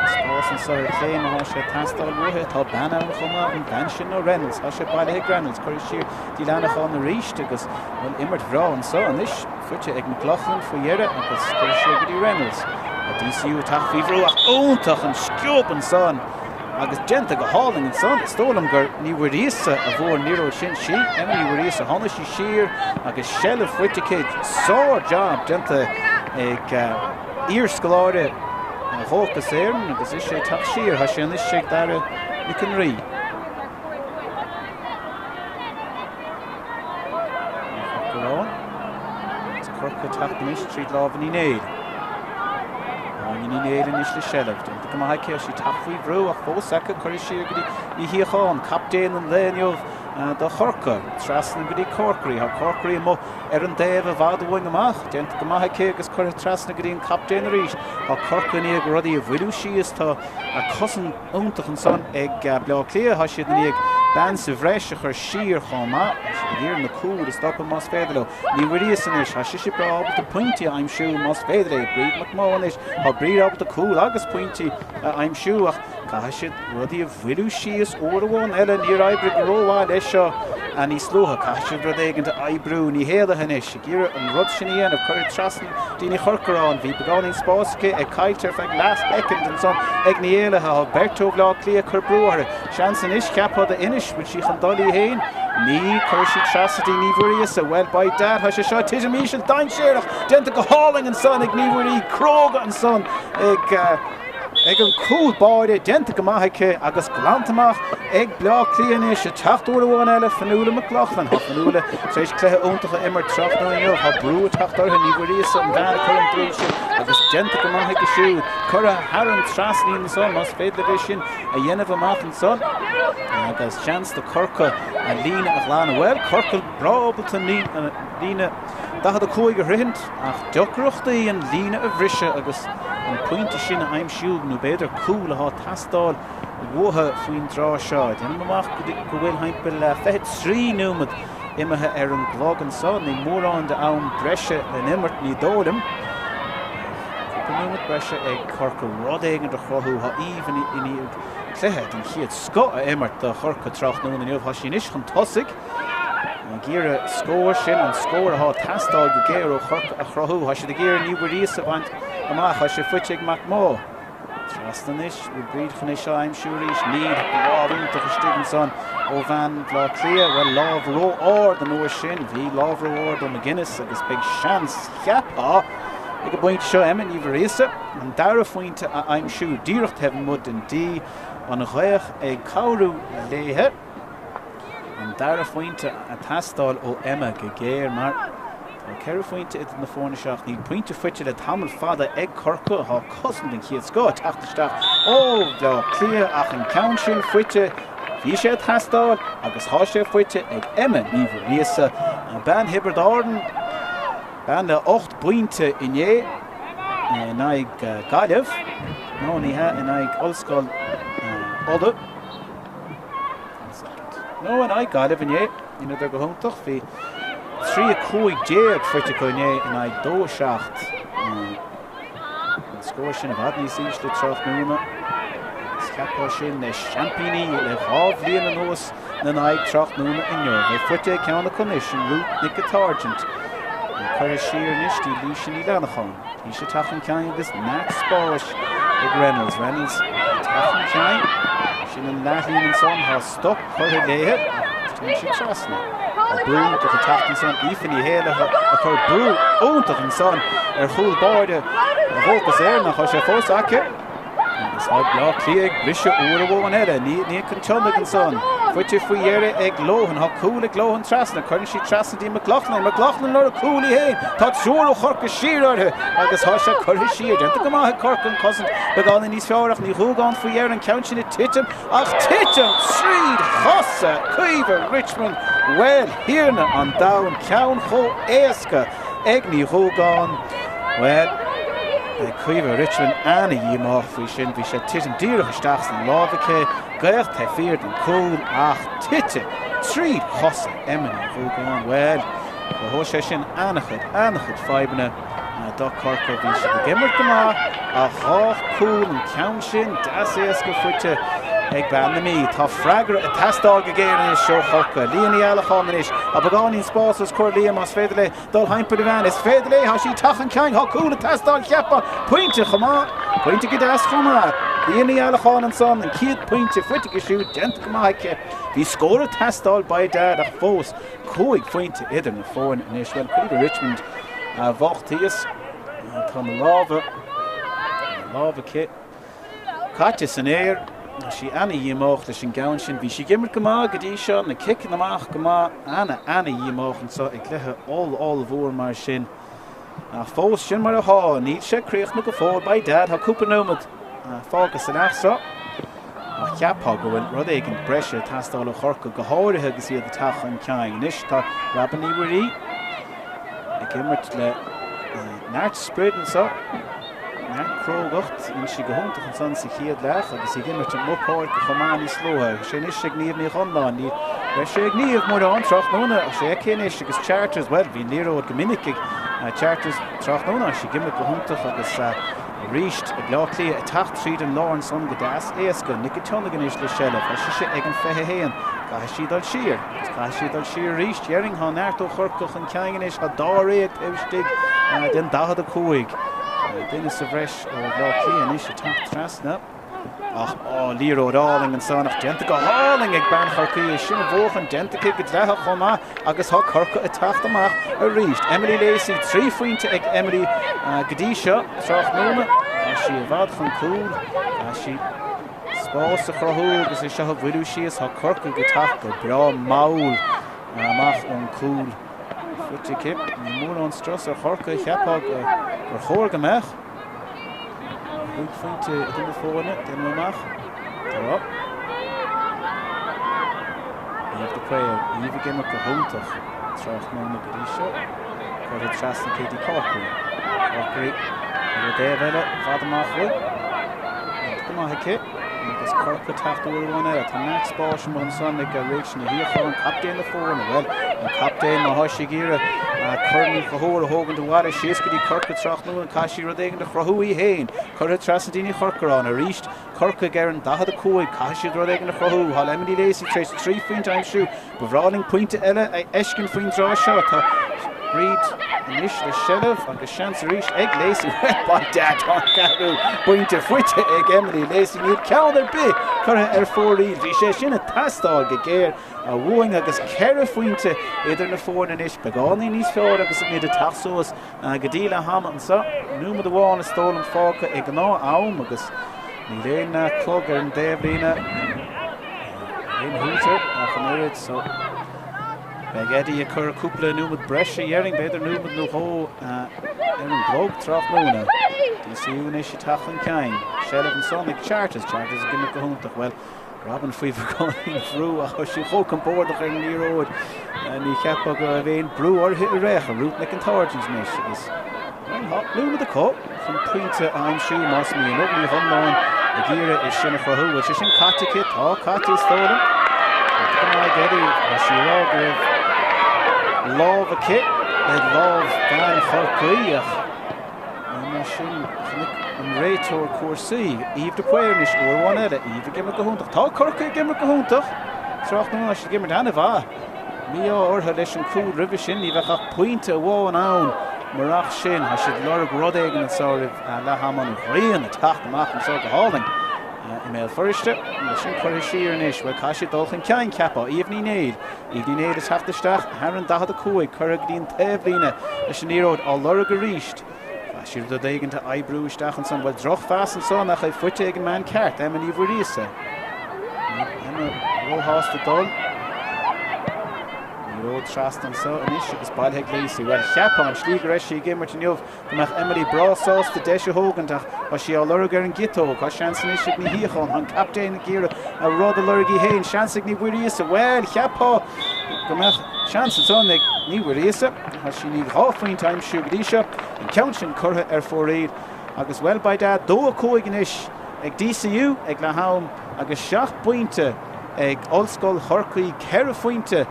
S1: Spás anseo ar clé má thá sé ag teastáil uaithi. Tá bean ann chomh maith, an bhean sin ná Reynolds. Tá sé bailithe ag Reynolds. Curtha siar dtí Leanacháin arís agus bhuel imirt bhreá anseo anois. Faighte ag McLaughlin faoi dheireadh agus curtha siar go dtí Reynolds. Tá DCU ag teacht faoi bhrú ach iontach an sciob ansan agus déanta go hálainn ansan. Is dóigh liom gur Ní Mhuiríosa a bhuaigh an liathróid sin. Sí, Emma Ní Mhuiríosa. Tháinig sí siar agus seilbh faighte aici. Sár-jab déanta ag iarscoláire Dhóchas Éireann agus ise ag teacht siar. Tá sé anois ag Dara Nic an Rí. Corcaigh ag teacht anois tríd lámha Ní Néill. Áine Ní Néill anois le seilbh. Déanta go maith aici, sí ag teacht faoi bhrú ach fós aici curtha siar go dtí Ní Shíocháin, captaen an lae inniu do Chorcaigh. Trasna go dtí Corkery. Tá Corkery amuigh ar an dtaobh i bhfad uainn amach. Déanta go maith aici agus curtha trasna go dtí an captaen arís. Tá Corcaigh i ndiaidh rudaí a mhoilliú síos. Tá cosaint iontach ansan ag Bleá Cliath. Tá siad i ndiaidh bean sa bhreis a chur siar chomh maith. Tá siad ag iarraidh na cúil a stopadh más féidir leo. Ní Mhuiríosa anois. Tá sise breá ábalta pointí a aimsiú más féidir léi. Bríd McMahon anois. Tá Bríd ábalta cúil agus pointí a aimsiú ach caithfidh siad rudaí a mhoilliú síos uair amháin eile. Níor oibrigh go rómhaith leis seo níos luaithe. Caithfidh siad rud éigin a oibriú. Ní hÉallaithe anois ag iarraidh an rud sin a dhéanamh. Curtha trasna dtí Ní Chorcoráin. Bhí beagáinín spáis aici ag caillte ar feadh leathshoicind ansan ag Ní Éallaithe. Tá beirt ó Bhleá Cliath ag cur brú uirthi. Seans anois, cheapfá d'Inis, bhfuil sí chun dul í fhéin? Ní, cuirfidh sí trasna dtí Ní Mhuiríosa. Bhuel, by dad, tá sé seo titim íseal dainséarach déanta go hálainn ansan ag Ní Mhuirí, cróga ansan ag ag an cúl báire, déanta go maith aici agus glanta amach ag Bleá Cliath anois, ag teacht uair amháin eile, Fionnuala McLaughlin. Tá Fionnuala tar éis cluiche iontach a imirt tráthnóna inniu. Tá brú ag teacht uirthi, Ní Mhuiríosa an bhean a chuir an brú sin agus déanta go maith aici siúd. Curtha thar an trasnán ansan, más féidir libh é sin a dhéanamh amach ansan. Agus seans do Corcaigh an líne a ghlanadh. Bhuel, Corcaigh breá ábalta an líne 45 a shroichint ach deacrachtaí an líne a bhriseadh agus an pointe sin a aimsiú nó b'fhéidir cúl atá ag teastáil uathu faoin dtráth seo. Déanaim amach go bhfuil thimpeall 23 nóiméad imithe ar an gclog anso. Níl mórán de am breise le n-imirt, ní dóigh liom. Cúpla nóiméad breise ag Corcaigh rud éigin a chruthú. Tá Eve i ndiaidh cluiche den chéad scoth a imirt do Chorcaigh tráthnóna inniu. Tá sí anois chun tosaigh. Ag iarraidh scór sin, an scór atá ag teastáil go géar ó Chorcaigh a chruthú. Tá siad ag iarraidh Ní Mhuiríosa a bhaint amach. Tá sé faighte ag Mac Mo. Trasna anois, bhfuil Bríd chun é seo a aimsiú arís? Níl. Lámh iontach istigh ansan ó bhean Bhaile Átha Cliath. Bhuel, lámh ró-ard an uair sin. Bhí lámh ró-ard ó McGuinness agus beidh seans, cheapfá, ag an bpointe seo Emma Ní Mhuiríosa an dara phointe a aimsiú díreach taobh amuigh den D. An ghaoth ag cabhrú léithe. An dara phointe ag teastáil ó Emma go géar mar. Tá 4 phointe idir na foirne seo ach níl pointe faighte le tamall fada ag Corcaigh. Tá cosaint den chéad scoth ag teacht isteach ó Bhaile Átha Cliath ach an ceann sin faighte, bhí sé ag teastáil agus tá sé faighte ag Emma Ní Mhuiríosa, bean Thiobraid Árann, bean le 8 bpointe inné in aghaidh Gaillimh, nó ní hea, in aghaidh Ollscoil Uladh. Nó in aghaidh Gaillimh inné. Dheineadar go hiontach. Bhí 3 15 faighte acu inné in aghaidh 2 7. An scór sin i bhfad níos ísle tráthnóna. Agus cheapfá sin le seaimpíní le 2 bhliain anuas ina n-aghaidh tráthnóna inniu. Beidh faighte ag ceann acu anois, sin Ruth Nic an tSáirsint. Curtha siar anois dtí Laoise Ní Leanacháin. Laoise ag teacht chun cinn agus neart spáis ag Reynolds. Reynolds ag teacht chun cinn. Sin an leathlíne ansan. Tá stop curtha léithe ach téann sí trasna. Tá brú iontach ag teacht ansan. Aoife Ní Héalaithe ag cur brú iontach ansan ar chúl báire Dhóchas Éireann ach tá sé fós aici. Agus tá Bleá Cliath ag briseadh uair amháin eile. Nic an tSionnaigh ansan. Faighte faoi dheireadh ag Lohan. Tá cúl ag Lohan trasna. Cuireann sí trasna dtí McLaughlin. McLaughlin lorg cúl í féin. Tá triúr ó Chorcaigh siar uirthi agus tá sé curtha siar. Déanta go maith ag Corcaigh an cosaint beagáinín níos fearr ach Ní Dhúgáin faoi dheireadh an ceann sin ag titim ach titim tríd chosa Caoimhe Richmond. Bhuel, Thiarna an domhain, ceann chomh éasca ag Ní Dhúgáin. Bhuel, beidh Caoimhe Richmond ana-dhíomách faoi sin. Bhí sé ag titim díreach isteach sna lámha aici, gaoth taobh thiar den chúl ach tite tríd chosa Emma Ní Dhúgáin. Bhuel, chruthóidh sé sin ana-chuid, ana-chuid fadhbanna do Corcaigh. Bhí siad ag imirt go maith ach dhá chúl an ceann sin deas éasca faighte ag bean na Mí. Tá freagra ag teastáil go géar anois ó Chorcaigh. Lia Ní Fhealacháin anois. Tá beagáinín spáis os comhair Lia más féidir léi dul thimpeall a bhean. Is féidir léi, tá sí ag teacht chun cinn, tá cúl ag teastáil cheapfá. Pointe chomh maith. Pointe go deas chomh maith. Lia Ní Fhealacháin ansan, an chéad pointe faighte aici siúd, déanta go maith aici. Bhí scór ag teastáil by dad ach fós 5 phointe idir na foirne anois. Bhuel, Caoimhe Richmond bhocht thíos. Tá na lámha, na lámha aici caite san aer. Tá sí ana-dhíomách leis an gceann sin. Bhí sí ag imirt go maith go dtí seo, na ciceanna amach go maith. Ana, ana-dhíomách anseo i gcluiche oll-ollmhór mar sin. Ach fós, sin mar atá. Níl sé críochnaithe go fóill. By dad, tá cúpla nóiméad fágtha sa leath seo. Ach cheapfá go bhfuil rud éigin breise ag teastáil ó Chorcaigh, go háirithe agus iad ag teacht chun cinn. Anois tá Robyn Ní Mhuirí ag imirt le neart sprid anseo. Neart crógacht. Bhí sí go hiontach ansan sa chéad leath agus í ag imirt amuigh páirce chomh maith níos luaithe. Sé anois ag Niamh Ní Chonláin. Ní raibh sé ag Niamh mórán tráthnóna ach sé aici anois agus Charters, bhuel, bhí an liathróid go minic ag Charters tráthnóna. Tá sí ag imirt go hiontach agus arís Bleá Cliath ag teacht tríd an lár ansan go deas éasca. Nic an tSionnaigh anois le seilbh. Tá sise ag an 21. Caithfidh sí dul siar agus caithfidh sí dul siar arís. Déarfainn tá neart ó Chorcaigh chun cinn anois. Tá dáréag taobh istigh den 45. Duine sa bhreis ó Bhleá Cliath anois ag teacht trasna. Ach á, liathróid álainn ansan ach déanta go hálainn ag bean Chorcaí. É sin a bhuachan déanta aici go dleathach chomh maith agus tá Corcaigh ag teacht amach arís. Emily Lacey, 3 phointe ag Emily go dtí seo tráthnóna. Tá sí i bhfad chun cúil. Tá sí spás a chruthú agus é seo a bhualadh síos. Tá Corcaigh ag teacht go breá mall amach ón gcúl. Faighte aici. Níl mórán strus ar Chorcaigh, cheapfá gur chóir go mbeadh. 5 phointe idir na foirne, déanaim amach. Tá. Eve de Paor, Eve ag imirt go hiontach tráthnóna go dtí seo. Curtha trasna Katie Corkery. Corkery ar an dtaobh eile, i bhfad amach uaidh. Go maith aici. Agus Corcaigh ag teacht uair amháin eile. Tá neart spáis amuigh ansan ag Rachel Ní Shíocháin, captaen na foirne. Bhuel, an captaen, má thá sí ag iarraidh Corn Uí Chonchúir a thógaint abhaile síos go dtí Corcaigh tráthnóna, caithfidh sí rud éigin a chruthú í féin. Curtha trasna dtí Ní Chorcoráin arís. Corcaigh ar an 45, caithfidh siad rud éigin a chruthú. Tá Emily Lacey tar éis 3 phointe a aimsiú. Ba bhreá linn pointe eile a fheiscint faoin dtráth seo. Tá Bríd anois le seilbh agus seans arís ag Lacey. Bhuel, by dad, tá an ceathrú pointe faighte ag Emily Lacey. Níl ceann ar bith curtha ar fóraoil. Bhí sé sin ag teastáil go géar uainn agus 4 phointe idir na foirne anois. Beagáinín níos fearr agus muid ag teacht suas Go dtí leath ama anseo, nóiméad amháin is dóigh liom fágtha ag gnáth-am agus níl aon clog ar an dtaobhlíne, aon hooter ach an oiread so. Beidh Eddie ag cur cúpla nóiméad breise, déarfainn, b'fhéidir nóiméad nó dhó ar an gclog tráthnóna. DCU anois ag teacht chun cinn. Seilbh ansan ag Charters. Charters ag imirt go hiontach. Bhuel, Robin faoi bheagáinín bhrú ach tá sí chomh compordach ar an liathróid. Ní cheapfá go raibh aon brú uirthi ar aon chor. Ruth Nic an tSáirsint anois agus, bhuel, tá nóiméad acu chun pointe a aimsiú más mian leo. Ní Chonláin ag iarraidh é sin a chruthú. Bhfuil sé sin caite aici? Tá caite is dóigh liom. Go maith ag Eddie. Tá sí ag rá go raibh lámh aici ar lámh bean Chorcaí ach ní mar sin a chonaic an réiteoir cúrsaí. Eve de Paor anois uair amháin eile. Eve ag imirt go hiontach. Tá Corcaigh ag imirt go hiontach. Tráthnóna tá siad ag imirt an-mhaith. Mí-ádh orthu leis an cúl roimhe sin, ní bheadh ach pointe amháin ann murach sin. Tá siad ag lorg rud éigin anseo roimh leath ama an ghrian ag teacht amach anseo go hálainn i mBéal Feirste. Leis sin curtha siar anois, bhuel caithfidh siad dul chun cinn, cheapfá. Aoibh Ní Néill. Aoibh Ní Néill ag teacht isteach thar an 45, curtha go dtí an taobhlíne leis an liathróid á lorg arís. Chaith sí rud éigin a oibriú isteach ansan. Bhuel, drochphas ansan ach é faighte ag an mbean ceart, Emma Ní Mhuiríosa. Níl Emma róshásta dul. Liathróid trasna anseo anois agus bailithe ag Lacey. Bhuel, cheapfá an slí go raibh sí ag imirt inniu go mbeadh Emily breá sásta deis a thógaint ach tá sí á lorg ar an gciotóg. Tá seans anois ag Ní Shíocháin. Tá an captaen ag iarraidh a rud a lorg í féin. Seans ag Ní Mhuiríosa. Bhuel, cheapfá go mbeadh seans ansan ag Ní Mhuiríosa. Tá sí i ndiaidh 2 phointe a aimsiú go dtí seo, an ceann sin curtha ar fóraoil agus, bhuel, by dad, 2 5 anois ag DCU ag leath am agus 7 bpointe ag Ollscoil Chorcaí, 4 phointe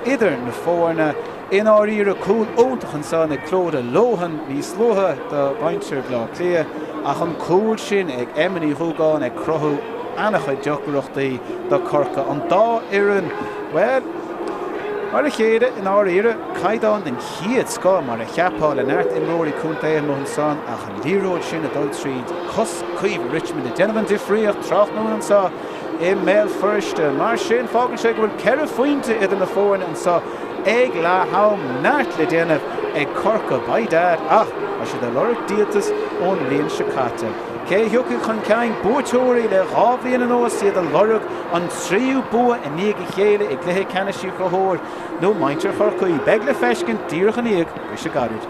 S1: idir na foirne. I ndáiríre, cúl iontach ansan ag Clodagh Lohan níos luaithe do mhuintir Bhaile Átha Cliath ach an cúl sin ag Emma Ní Dhúgáin ag cruthú an-chuid deacrachtaí do Corcaigh. An dá fhoireann, bhuel, Mar a chéile, i ndáiríre, caighdeán den chéad scoth mar a cheapfá le neart imreoirí contae amuigh ansan ach an liathróid sin ag dul tríd cos Caoimhe Richmond ag déanamh an difríocht tráthnóna anseo i mBéal Feirste. Mar sin, fágann sé go bhfuil 4 phointe idir na foirne anseo ag leath am. Neart le déanamh ag Corcaigh, by dad, ach tá siad ag lorg díoltas ón mbliain seo caite. Cé a thiocfaidh chun cinn? Buaiteoirí le 2 bhliain anuas, iad ag lorg an tríú bua i ndiaidh a chéile i gcluiche ceannais Uí Chonchúir nó muintir Chorcaí. Beidh le feiscint díreach i ndiaidh briseadh gairid.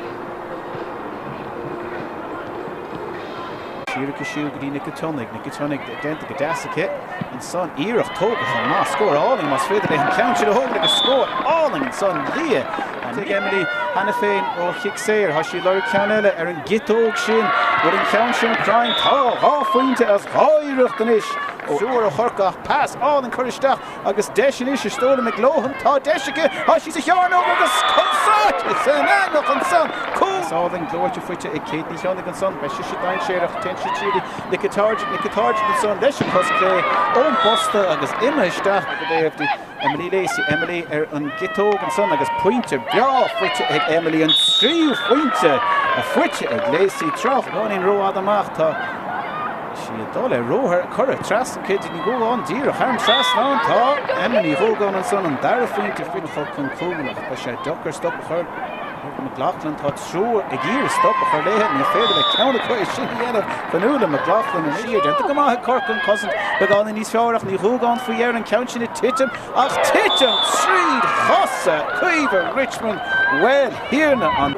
S1: Siar aici siúd go dtí Nic an tSionnaigh. Nic an tSionnaigh déanta go deas aici ansan. Iarracht tógtha chomh maith. Scór álainn más féidir léi an ceann sin a thógaint agus scór álainn ansan Leah ag Emily cheana féin ó chic saor. Tá sí ag lorg ceann eile ar an gciotóg sin. Bhfuil an ceann sin cruinn? Tá! 2 phointe as 2 iarracht anois. Triúr ó Chorcaigh ach pas álainn curtha isteach agus deis anois is dóigh liom ag Lohan. Tá deis aici, tá sí sa chearnóg agus chomh sáite san eangach ansan. Cúl álainn gleoite faighte ag Kate Ní Chionnaigh ansan. Beidh sise dainséarach. Téann sí tríd Nick Targett, Nick Targett ansan leis an chos clé ón bposta agus imithe isteach go dtí Emily Lacey. Emily ar an gciotóg ansan agus pointe breá faighte ag Emily, an tríú phointe faighte ag Lacey. Tráth beagáinín rófhada amach tá sí ag dul ar ruathar curtha trasna Kate Ní Dhúgáin díreach thar an trasnán. Tá Emma Ní Dhúgáin ansan an dara phointe faoin chur chun cúil ach beidh sé deacair stop a chur ar McLaughlin. Tá triúr ag iarraidh stop a chur léithe. Ní féidir le ceann acu é sin a dhéanamh. Fionnuala McLaughlin anois. Déanta go maith ag Corcaigh an chosaint beagáinín níos fearr ach Ní Dhúgáin faoi dheireadh an ceann sin ag titim ach titim tríd chosa Caoimhe Richmond. Bhuel, thiarna an.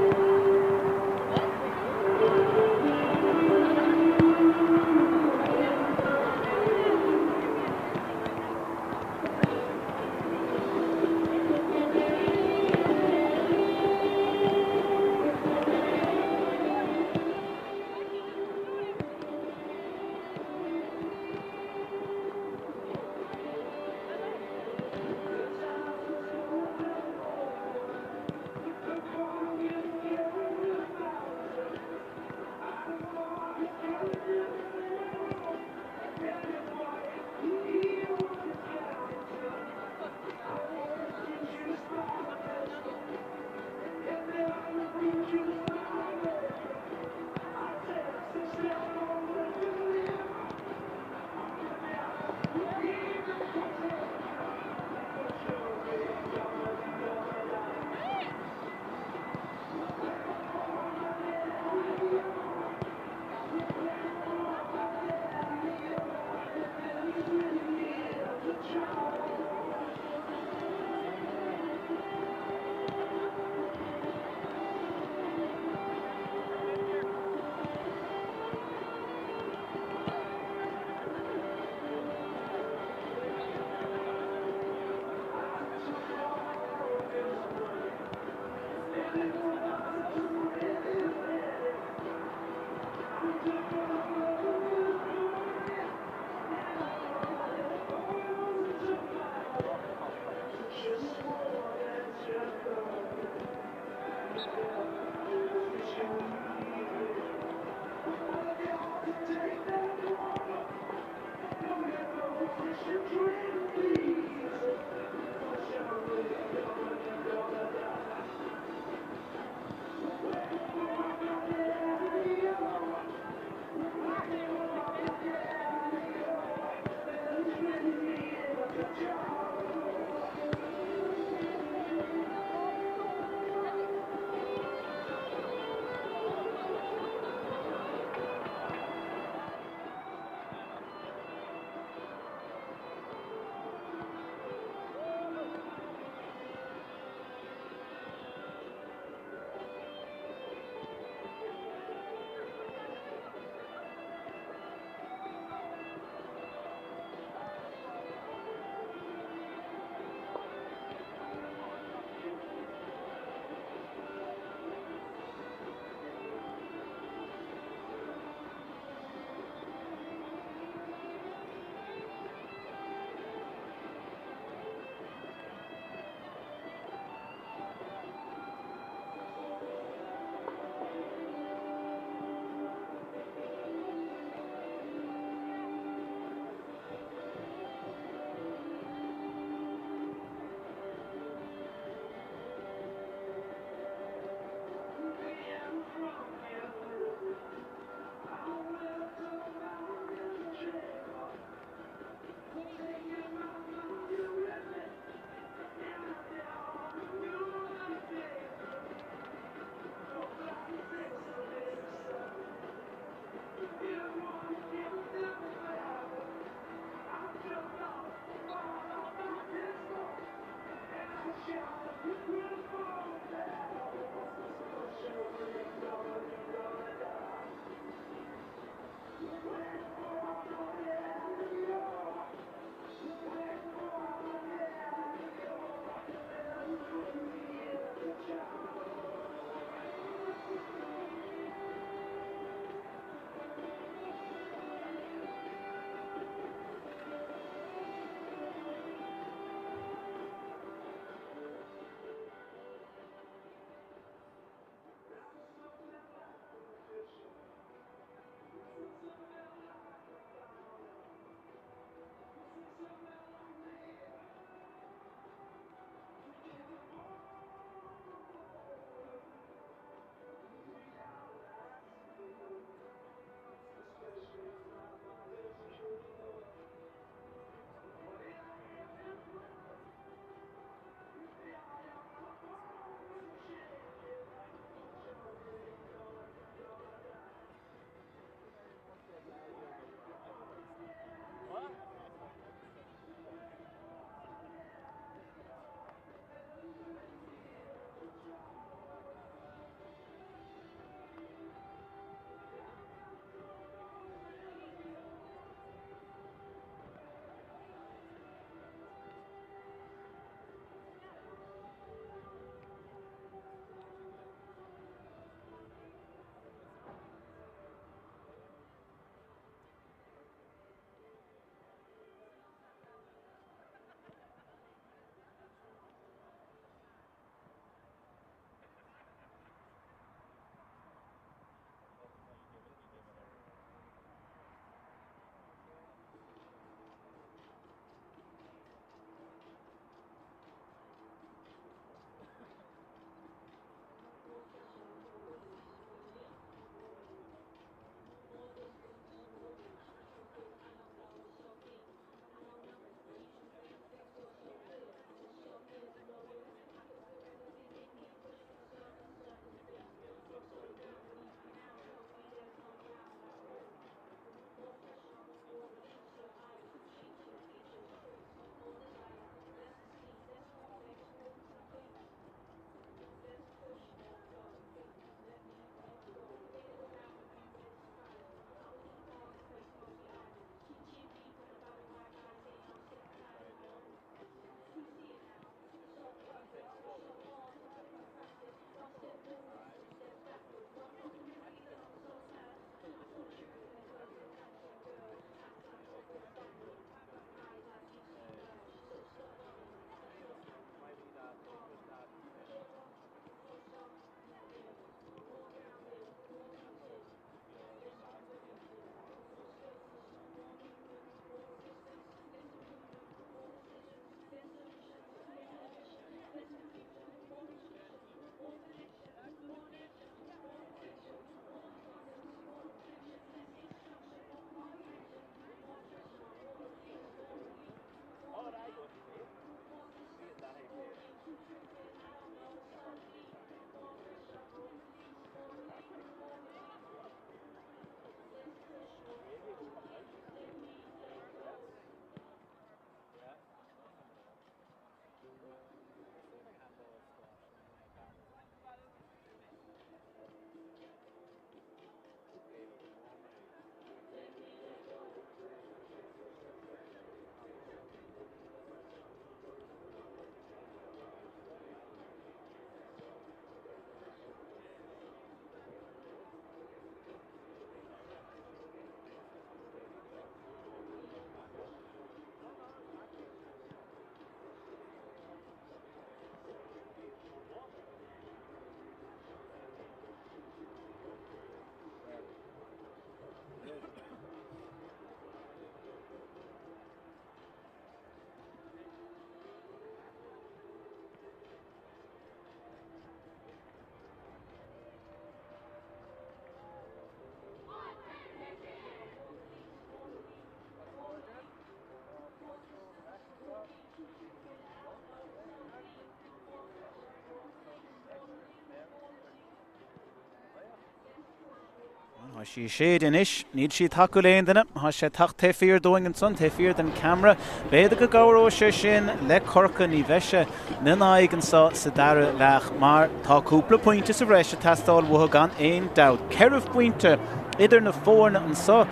S1: Tá sí ag séideadh anois. Níl sí ag tacú le aon duine. Tá sé ag teacht taobh thiar dúinn ansan, taobh thiar den ceamara. B'fhéidir go gcabhróidh sé sin le Corcaigh. Ní bheidh sé ina n-aghaidh anso sa dara leath mar tá cúpla pointe sa bhreis ag teastáil uathu gan aon dabht. Ceithre phointe idir na foirne anso,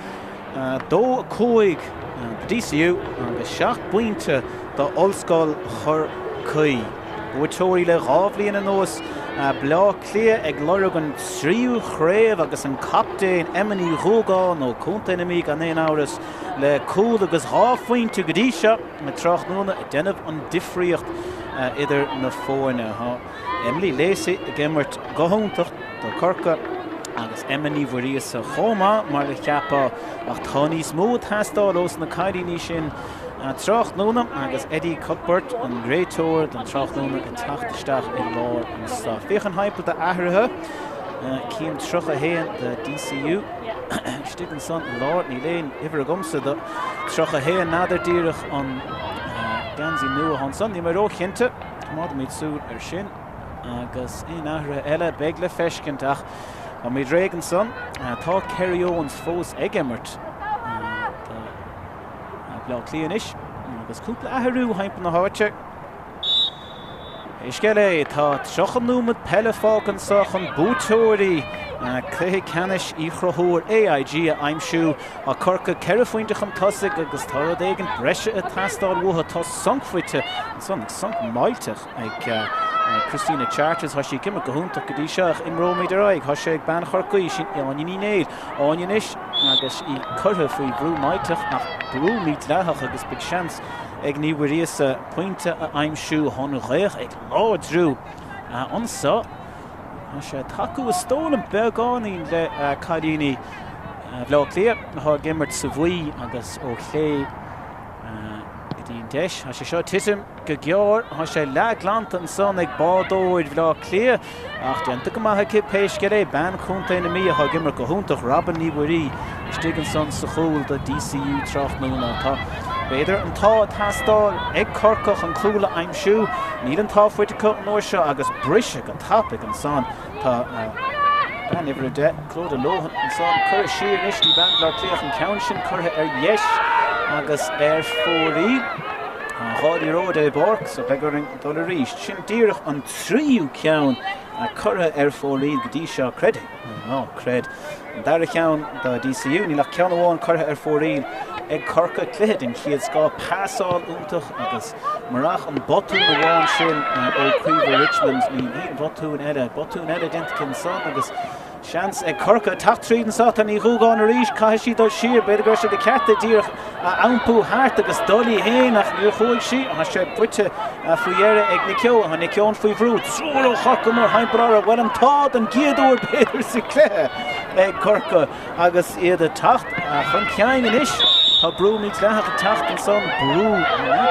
S1: 2, 5 do DCU agus 7 bpointe d'Ollscoil Chorcaí. Buaiteoirí le dhá bhliain anuas, Baile Átha Cliath ag lorg an tríú chraobh agus an captaen Emma Ní Dhúgáin ó Chontae na Mí gan aon amhras le cúl agus dhá phointe go dtí seo tráthnóna ag déanamh an difríocht idir na foirne. Tá Emily Lacey ag imirt go hiontach do Corcaigh agus Emma Ní Mhuiríosa chomh maith mar a cheapfá ach tá níos mó ag teastáil ós na cailíní sin tráthnóna agus Eddie Cuthbert, an réiteoir don tráthnóna ag teacht isteach i lár anso. Féachaint thimpeall d'athruithe. Ceann 31 do DCU istigh ansan i lár. Níl aon uimhir agamsa do 31. N'fheadar díreach an geansaí nua atá ansan. Níl mé róchinnte. Coimeádfaimid súil air sin. Agus aon athruithe eile, beidh le feiscint ach táimid réidh ansan. Tá Kerry Owens fós ag imirt do Bhaile Átha Cliath anois agus cúpla athrú thimpeall na háite. Pé scéal é, tá 30 nóiméad peile fágtha anseo chun buaiteoirí cluiche ceannais Uí Chonchúir AIG a aimsiú. Tá Corcaigh ceithre phointe chun tosaigh agus tá rud éigin breise ag teastáil uathu. Tá sonc faighte ansan, sonc millteach ag Christina Charters. Tá sí ag imirt go hiontach go dtí seo ach imreoimid ar aghaidh. Tá sé ag bean Chorcaí, sin Áine Ní Néill. Áine anois agus í curtha faoi bhrú millteach ach brú mídhleathach agus beidh seans ag Ní Mhuiríosa pointe a aimsiú. Tá an ghaoth ag láidriú anso. Tá sé ag tacú is dóigh liom beagáinín le cailíní Bhaile Átha Cliath atá ag imirt sa bhuí agus ó chlé go dtí an deis. Tá sé seo ag titim. Go gearr, tá sé leathghlanta ansan ag bádóir Bhaile Átha Cliath ach déanta go maith aici pé scéal é. Bean Chontae na Mí atá ag imirt go hiontach, Robin Ní Mhuirí, istigh ansan sa chúl do DCU tráthnóna. Tá, b'fhéidir, an t-ádh ag teastáil ag Corcaigh chun cúl a aimsiú. Níl an t-ádh faighte acu an uair seo agus briseadh go tapaidh ansan. Tá bean uimhir 10, Clodagh Lohan, ansan curtha siar anois dtí bean Bhaile Átha Cliath, an ceann sin curtha ar dheis agus ar fóraoil. Tá an dhá liathróid ar an bpáirc so beidh orainn dul arís. Sin díreach an tríú ceann curtha ar fóraoil go dtí seo, creid é nó ná creid. An dara ceann do DCU, níl ach ceann amháin curtha ar fóraoil ag Corcaigh. Cluiche den chéad scoth, pasáil iontach agus murach an botún amháin sin ó Caoimhe Richmond, níl aon bhotún eile, botún eile déanta aici ansan agus seans ag Corcaigh teacht tríd anso. Tá Ní Dhúgáin arís, caithfidh sí dul siar, b'fhéidir go raibh sé de cheart di díreach a iompú thart agus dul í féin ach níor chuaigh sí. Tá sé buaite faoi dheireadh ag Nic Eoin. Tá Nic Eoin faoi bhrú. Triúr ó Chorcaigh mórthimpeall uirthi. Bhuel an t-ádh don gcéad uair b'fhéidir sa chluiche ag Corcaigh agus iad ag teacht chun cinn anois. Tá brú mídhleathach ag teacht ansan. Brú,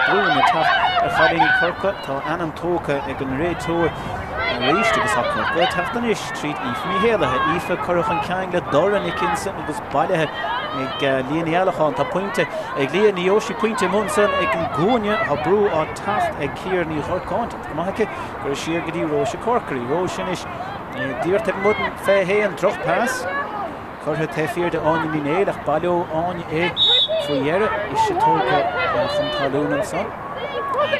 S1: brú ag teacht ar chailíní Chorcaí. Tá ainm tógtha ag an réiteoir arís agus tá Corcaigh ag teacht anois tríd Aoife Ní Héalaithe. Aoife curtha chun cinn le dorn aici ansan agus bailithe ag Lia Ní Allacháin. Tá pointe ag Lia, ní gheobhaidh sí pointe amuigh ansan ag an gcúinne. Tá brú á teacht ag Ciara Ní Dhurcáin. Déanta go maith aici. Curtha siar go dtí Róise Corkery. Róise anois díreach taobh amuigh den 21. Droch-phas curtha taobh thiar de Áine Ní Néill ach baileoidh Áine é faoi dheireadh. Ise tógtha chun talún ansan.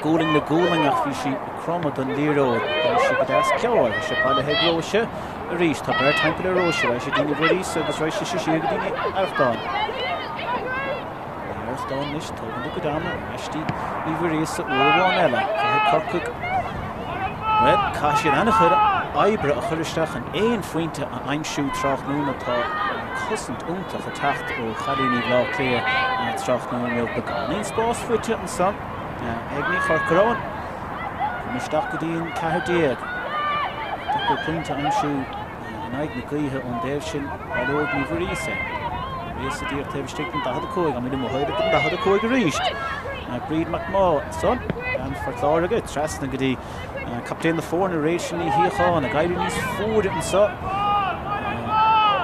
S1: Gualainn le gualainn ach bhí sí ag cromadh don liathróid. Bhí sí go deas cearr. Bhí sé bailithe ag Róise. Arís, tá beirt thimpeall ar Róise, raghaidh sí dtí Ní Mhuiríosa agus raghaidh sise siar go dtí Ní Arrachtáin. Ní Arrachtáin anois, tógann a cuid ama, ar ais dtí Ní Mhuiríosa uair amháin eile. Caithfidh Corcaigh, bhuel, caithfidh siad an-chuid oibre a chur isteach chun aon phointe a aimsiú tráthnóna. Tá cosaint iontach ag teacht ó chailíní Bhaile Átha Cliath tráthnóna inniu. Beagáinín spás faighte ansan ag Ní Chorcoráin. Chun isteach go dtí an 14. Deacair pointe a aimsiú in aghaidh na gaoithe ón dtaobh sin. Baileoidh Ní Mhuiríosa. Ní Mhuiríosa díreach taobh istigh den 45. Táimid amuigh den 45 arís. Bríd McMaugh ansan. Bean Phort Láirge trasna go dtí captaen na foirne Rachel Ní Shíocháin ag éirí níos fuaire anso.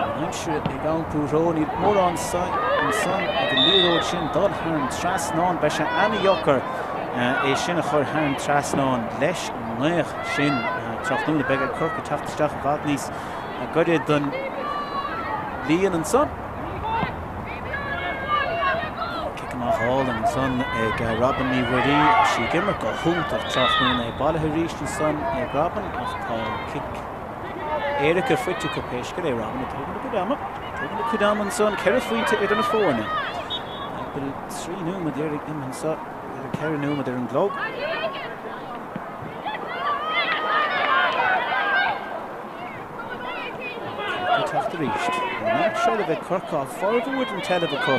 S1: An aimsir ag iompú threo. Níl mórán ansan ag an liathróid sin dul thar an trasnán. Beidh sé ana-dheacair. É sin a chur thar an trasnán leis an ngaoth sin tráthnóna. Beidh ar Corcaigh teacht isteach i bhfad níos gaire don bliain ansan. Cic amach álainn ansan ag Robin Ní Mhuirí. Sí ag imirt go hiontach tráthnóna é bailithe arís ansan ag Robin ach tá cic éirice faighte acu pé scéal é Robin ag tógaint a cuid ama. Tógaint a cuid ama ansan, 4 phointe idir na foirne. Bhfuil 3 nóiméad deiridh imithe anso, b'fhéidir 4 nóiméad ar an gclog. Corcaigh ag teacht arís. An neart seilbhe ag Corcaigh, formhór den tseilbh acu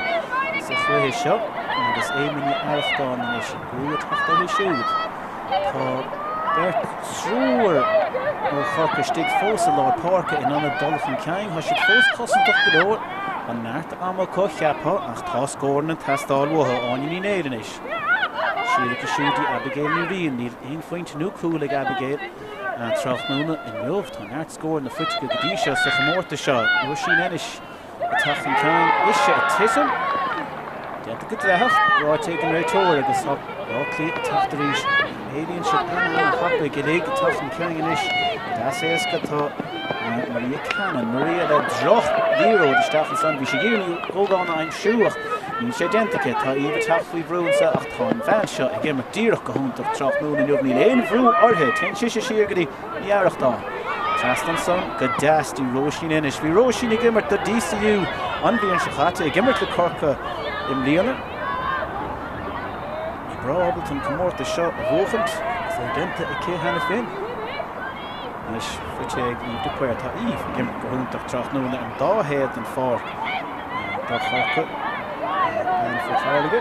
S1: sa chluiche seo agus Éamonn Ní Arrachtáin anois, an brú ag teacht uirthi siúd. Tá beirt, triúr ó Chorcaigh istigh fós i lár páirce in ionad dul chun cinn. Tá siad fós cosantach go leor. Tá neart ama acu, cheapfá, ach tá scóranna ag teastáil uathu. Áine Ní Néill anois. Siar aici siúd dtí Abigail Ní Riain. Níl aon phointe nó cúl ag Abigail tráthnóna inniu. Tá neart scóranna faighte aici go dtí seo sa chomórtas seo. Róisín Ennis ag teacht chun cinn. Ise ag titim. Déanta go dleathach, ráite ag an réiteoir agus tá Bleá Cliath ag teacht arís. Éilíonn siad an-an-thapaidh uilig ag teacht chun cinn anois. Go deas éasca tá Maria Cannon. Maria le droch liathróid isteach ansan. Bhí sí ag iarraidh Ní Dhógáin a aimsiú ach níl sé déanta aici. Tá Aoibh ag teacht faoi bhrú anso ach tá an bhean seo ag imirt díreach go hiontach tráthnóna inniu. Níl aon bhrú uirthi. Téann sise siar go dtí Ní Arrachtáin. Trasna ansan go deas dtí Róisín Ennis. Bhí Róisín ag imirt do DCU an bhliain seo chaite, ag imirt le Corcaigh i mbliana. Í breá ábalta an comórtas seo a bhuachaint agus é déanta aici cheana féin. Anois faighte ag Aoibh de Paor. Tá Aoibh ag imirt go hiontach tráthnóna an dá thaobh den pháirc do Chorcaigh. Bean Phort Láirge.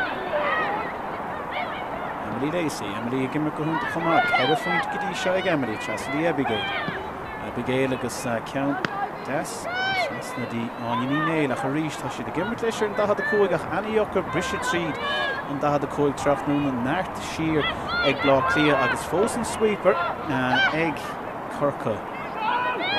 S1: Emily Lacey. Emily ag imirt go hiontach chomh maith. 4 phointe go dtí seo ag Emily. Trasna dtí Abigail. Abigail agus ceann deas trasna dtí Áine Ní Néill ach arís tá siad ag imirt leis ar an 45 ach an-dheacair briseadh tríd an 45 tráthnóna. Neart siar ag Bleá Cliath agus fós an sweeper ag Corcaigh.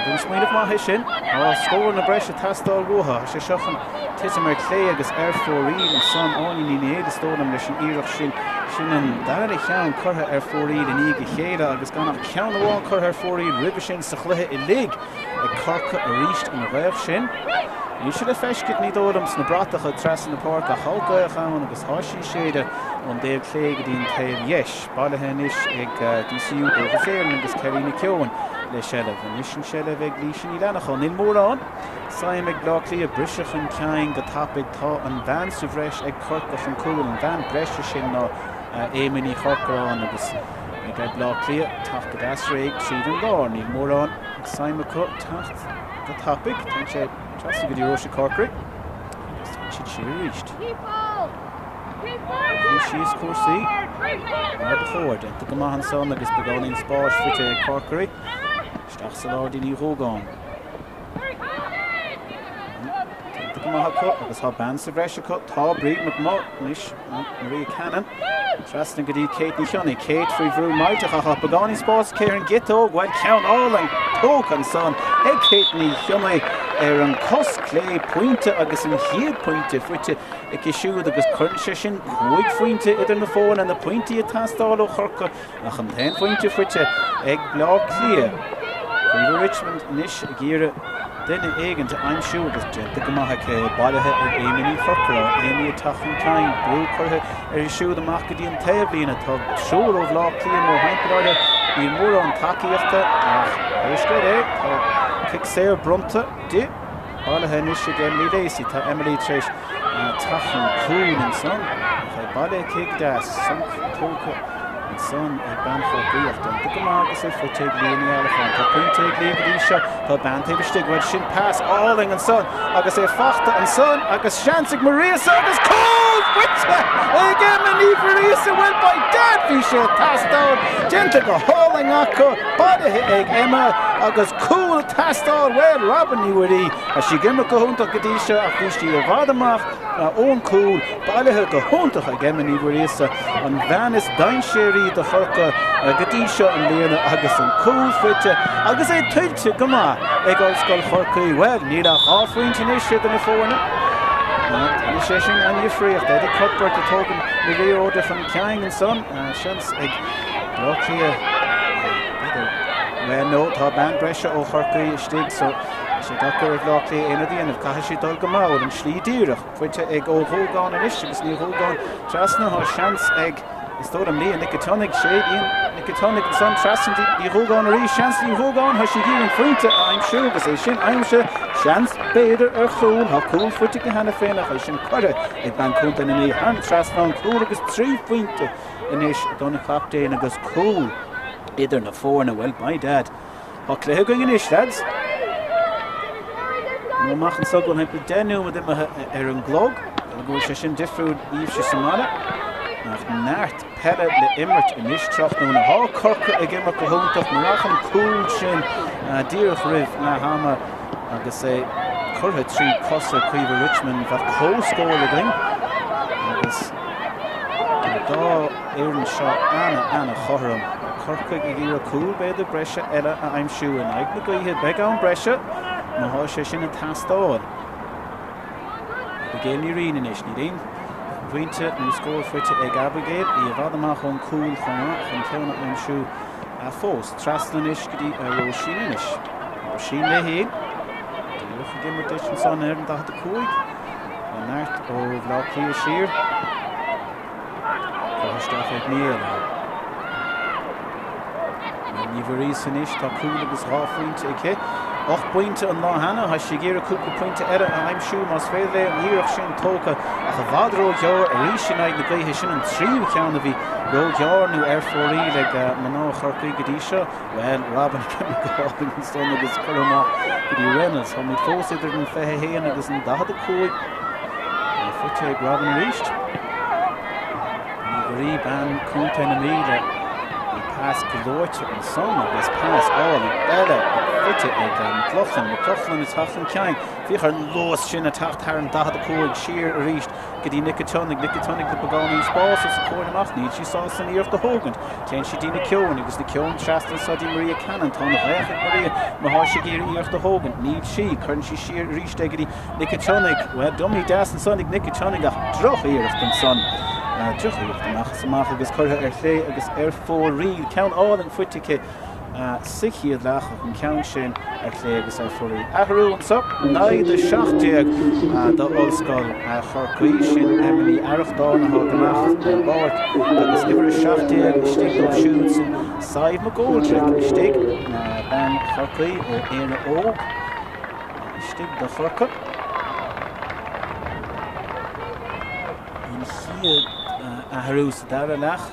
S1: An smaoineamh maith é sin. Tá scóranna breise ag teastáil uathu. Tá sé seo chun titim ar clé agus ar fóraoil ansan. Áine Ní Néill is dóigh liom leis an iarracht sin. Sin an dara cheann curtha ar fóraoil i ndiaidh a chéile agus gan ach ceann amháin curtha ar fóraoil roimhe sin sa chluiche uilig ag Corcaigh arís an ghaoth sin. Níl sé le feiscint ní dóigh liom sna bratacha trasna na páirce ach tá gaoth ann agus tá sí ag séideadh ón dtaobh clé go dtí an taobh dheis. Bailithe anois ag DCU Dúchas Éireann agus Kerry Nic Eoin le seilbh. Anois an seilbh ag Laoise Ní Leanacháin. Níl mórán suim ag Bleá Cliath briseadh chun cinn go tapaidh. Tá an bhean sa bhreis ag Corcaigh chun cúil. An bhean breise sin ná Amy Ní Chorcoráin agus ag Bleá Cliath teacht go deas réidh tríd an lár. Níl mórán suim acu teacht go tapaidh. Téann sé trasna go dtí Róise Corkery agus téann siad siar arís. Leagadh síos cúrsaí mar ba chóir. Déanta go maith ansan agus beagáinín spáis faighte ag Corkery. Isteach sa lár dtí Ní Dhógáin. Déanta go maith acu agus tá bean sa bhreis acu. Tá Bríd McMull anois, Maria Cannon. Trasna go dtí Kate Ní Chionnaith. Kate faoi bhrú millteach ach tá beagáinín spáis aici ar an gciotóg. Bhuel, ceann álainn tógtha ansan ag Kate Ní Chionnaith ar an cos clé. Pointe agus an chéad pointe faighte aici siúd agus cuireann sé sin 5 phointe idir na foirne, na pointí ag teastáil ó Chorcaigh ach an t-aon phointe faighte ag Bleá Cliath. Caoimhe Richmond anois ag iarraidh duine éigint a aimsiú agus déanta go maith aici, bailithe ag Amy Ní Chorcora. Amy ag teacht chun cinn, brú curtha uirthi siúd amach go dtí an taobhlíne. Tá triúr ó Bhleá Cliath mórthimpeall uirthi, níl mórán tacaíochta ach pé scéal é, tá cic saor bronnta di. Bailithe anois ag Emily Lacey. Tá Emily tar éis teacht chun cúil ansan. Ach é bailithe aici go deas. Sonc tógtha ansan ag bean Chorcaí ach déanta go maith agus é faighte ag Lia Ní Fhearacháin. Tá pointe ag Lia go dtí seo. Tá bean taobh istigh. Bhuel sin pas álainn ansan agus é fachta ansan agus seans ag Marisa agus cúl faighte ag Emma Ní Mhuiríosa. Bhuel by dad bhí sé ag teastáil. Déanta go hálainn acu. Bailithe ag Emma agus cúl ag teastáil. Bhuel, Robin Ní Mhuirí, tá sí ag imirt go hiontach go dtí seo ach bhí sí i bhfad amach ón cúl. Bailithe go hiontach ag Emma Ní Mhuiríosa, an bhean is dainséaraí do Chorcaigh go dtí seo i mbliana agus an cúl faighte agus é tuillte go maith ag Ollscoil Chorcaí. Bhuel, níl ach 2 phointe anois idir na foirne. Déanfaidh sé sin an difríocht. Eddie Cuthbert ag tógaint na liathróide chun cinn ansan. Seans ag Bleá Cliath, b'fhéidir. Bhuel, no, tá bean breise ó Chorcaí istigh so. Tá sé deacair ar Bhleá Cliath aon rud a dhéanamh, caithfidh siad dul go mall, an slí díreach. Faighte ag Ó Dúgáin anois agus Ní Dhúgáin trasna. Tá seans ag, is dóigh liom, Leah Nic an tSionnaigh. Sé Leah Nic an tSionnaigh ansan trasna dtí Ní Dhúgáin arís. Seans Ní Dhúgáin. Tá sí ag iarraidh an phointe a aimsiú agus é sin aimsithe. Seans, b'fhéidir, ar chúl. Tá cúl faighte aici cheana féin ach é sin curtha ag bean Chontae na Mí thar an trasnán. Cúl agus 3 phointe anois don chaptaen agus cúl idir na foirne. Bhuel, by dad. Tá cluiche againn anois, lads. Nó amach anseo go bhfuil thimpeall 10 nóiméad imithe ar an gclog, go bhfuil sé sin difriúil daoibhse sa mbaile. Ach neart peile le imirt anois tráthnóna. Tá Corcaigh ag imirt go hiontach, murach an cúl sin díreach roimh leath ama agus é curtha trí cosa Caoimhe Richmond, bheadh comhscór againn agus an dá fhoireann seo ana-ana-chothrom. Corcaigh ag iarraidh cúl b'fhéidir breise eile a aimsiú in aghaidh na gaoithe. Beidh am breise má thá sé sin ag teastáil. Abigail Ní Riain anois. Níl aon phointe nó scór faighte ag Abigail. Í i bhfad amach ón gcúl chomh maith chun ceann a aimsiú fós. Trasna anois go dtí Róisín anois. Róisín léi féin. Díreach ag imirt duit ansan ar an 45. Tá neart ó Bhleá Cliath siar. Curtha isteach ag Ní Éallaithe. Ní Mhuiríosa anois, tá cúl agus 2 phointe aici. 8 bpointe an lá cheana, tá sí ag iarraidh cúpla pointe eile a aimsiú más féidir léi an iarracht sin tógtha ach i bhfad róghearr arís in aghaidh na gaoithe. Sin an tríú ceann a bhí róghearr nó ar fóraoil ag mná Chorcaí go dtí seo. Bhuel, Robin ag imirt go hálainn ansan agus curtha amach go dtí Reynolds. Táimid fós idir an 21 agus an 45. Faighte ag Robin arís. Ní Mhuirí, bean Contae na Mí le pas gleoite ansan agus pas álainn eile faighte ag McLaughlin. McLaughlin ag teacht chun cinn. Féach ar an luas sin ag teacht thar an 45 siar arís go dtí Nic an tSionnaigh. Nic an tSionnaigh le beagáinín spás os a comhair amach. Níl sí sásta an iarracht a thógaint. Téann sí dtí McKeown agus McKeown trasna anso dtí Maria Cannon. Tá an ghaoth ag Maria má thá sí ag iarraidh iarracht a thógaint. Níl sí. Cuireann sí siar arís é go dtí Nic an tSionnaigh. Bhuel, dummy deas ansan ag Nic an tSionnaigh ach droch-iarracht ansan. Droch-iarracht amach is amach agus curtha ar chlé agus ar fóraoil. Ceann álainn faighte aici. sa chéad leath ach an ceann sin ar chlé agus ar fóraoil. Athrú anso, 0-17 d'Ollscoil Chorcaí, sin Emma Ní Arrachtáin atá ag imeacht ar an bpáirc agus uimhir 17 istigh dóibh siúd, sin Sadhbh McGoldrick istigh, bean Chorcaí ó Éire Óg istigh do Chorcaigh. An chéad athrú sa dara leath.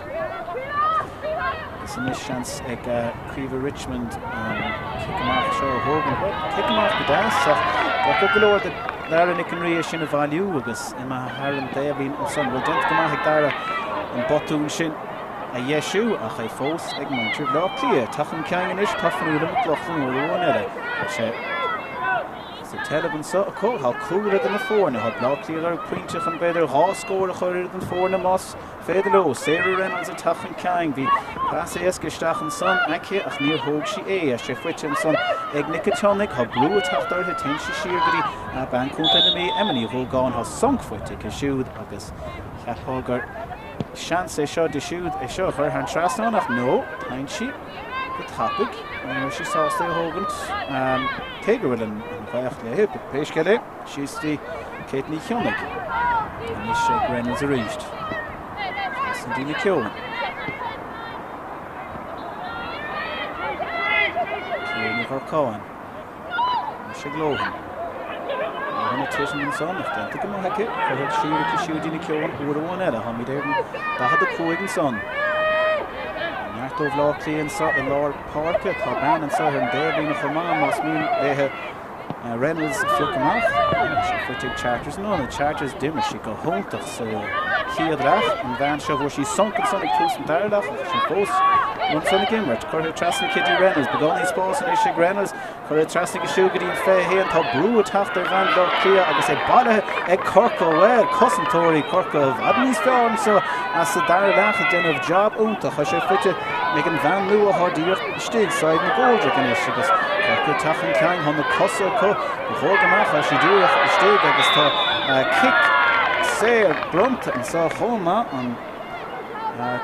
S1: Agus anois seans ag Caoimhe Richmond an cic amach seo a thógaint. Bhuel, cic amach go deas ach deacair go leor do Dara Nic an Rí é sin a bhailiú agus imithe thar an dtaobhlíne ansan. Bhuel, déanta go maith ag Dara an botún sin a dheisiú ach é fós ag muintir Bhaile Átha Cliath. Teacht chun cinn anois tá Fionnuala McLaughlin uair amháin eile. Tá sé sa tseilbh anso acu. Tá cúl idir na foirne. Tá Bleá Cliath ag lorg pointe chun b'fhéidir 2 scór a chur idir na foirne más féidir leo. Sarah Reynolds ag teacht chun cinn. Bhí pas éasca isteach ansan aici ach níor thóg sí é. Tá sé faighte ansan ag Nic an tSionnaigh. Tá brú ag teacht uirthi. Téann sí siar go dtí bean Contae na Mí, Emma Ní Dhúgáin. Tá sonc faighte aici siúd agus cheapfá gur seans é seo di siúd é seo a chur thar an trasnán ach no, téann sí go tapaidh. Ní raibh sí sásta é a thógaint cé go bhfuil an ghaoth léi. Pé scéal é. Síos dtí Kate Ní Chionnaigh. Anois ag Reynolds arís. Trasna dtí McKeown. Ciara Ní Dhurcáin. Anois ag Lohan. Lohan ag titim ansan ach déanta go maith aici. Curtha siar aici siúd dtí McKeown uair amháin eile. Táimid ar an 45 ansan. Neart ó Bhleá Cliath anso i lár páirce. Tá bean anso ar an dtaobhlíne chomh maith más mian léithe Reynolds a phioc amach. Tá sé faighte ag Charters in ionad Charters. D'imir sí go hiontach sa chéad leath. An bhean seo bhfuair sí sonc ansan ag tús an dara leath ach sin fós ansan ag imirt. Curtha trasna aici dtí Reynolds. Beagáinín spáis anois ag Reynolds. Curtha trasna aici siúd go dtí an 21. Tá brú ag teacht ar bhean Bhaile Átha Cliath agus é bailithe ag Corcaigh. Bhuel, cosantóirí Corcaigh i bhfad níos fearr anso sa dara leath ag déanamh jab iontach. Tá sé faighte ag an bhean nua atá díreach istigh, Sadhbh McGoldrick anois agus Corcaigh ag teacht chun cinn, tá na cosa acu, ba chóir go mbeadh, tá sí díreach istigh agus tá cic saor bronnta anseo chomh maith, an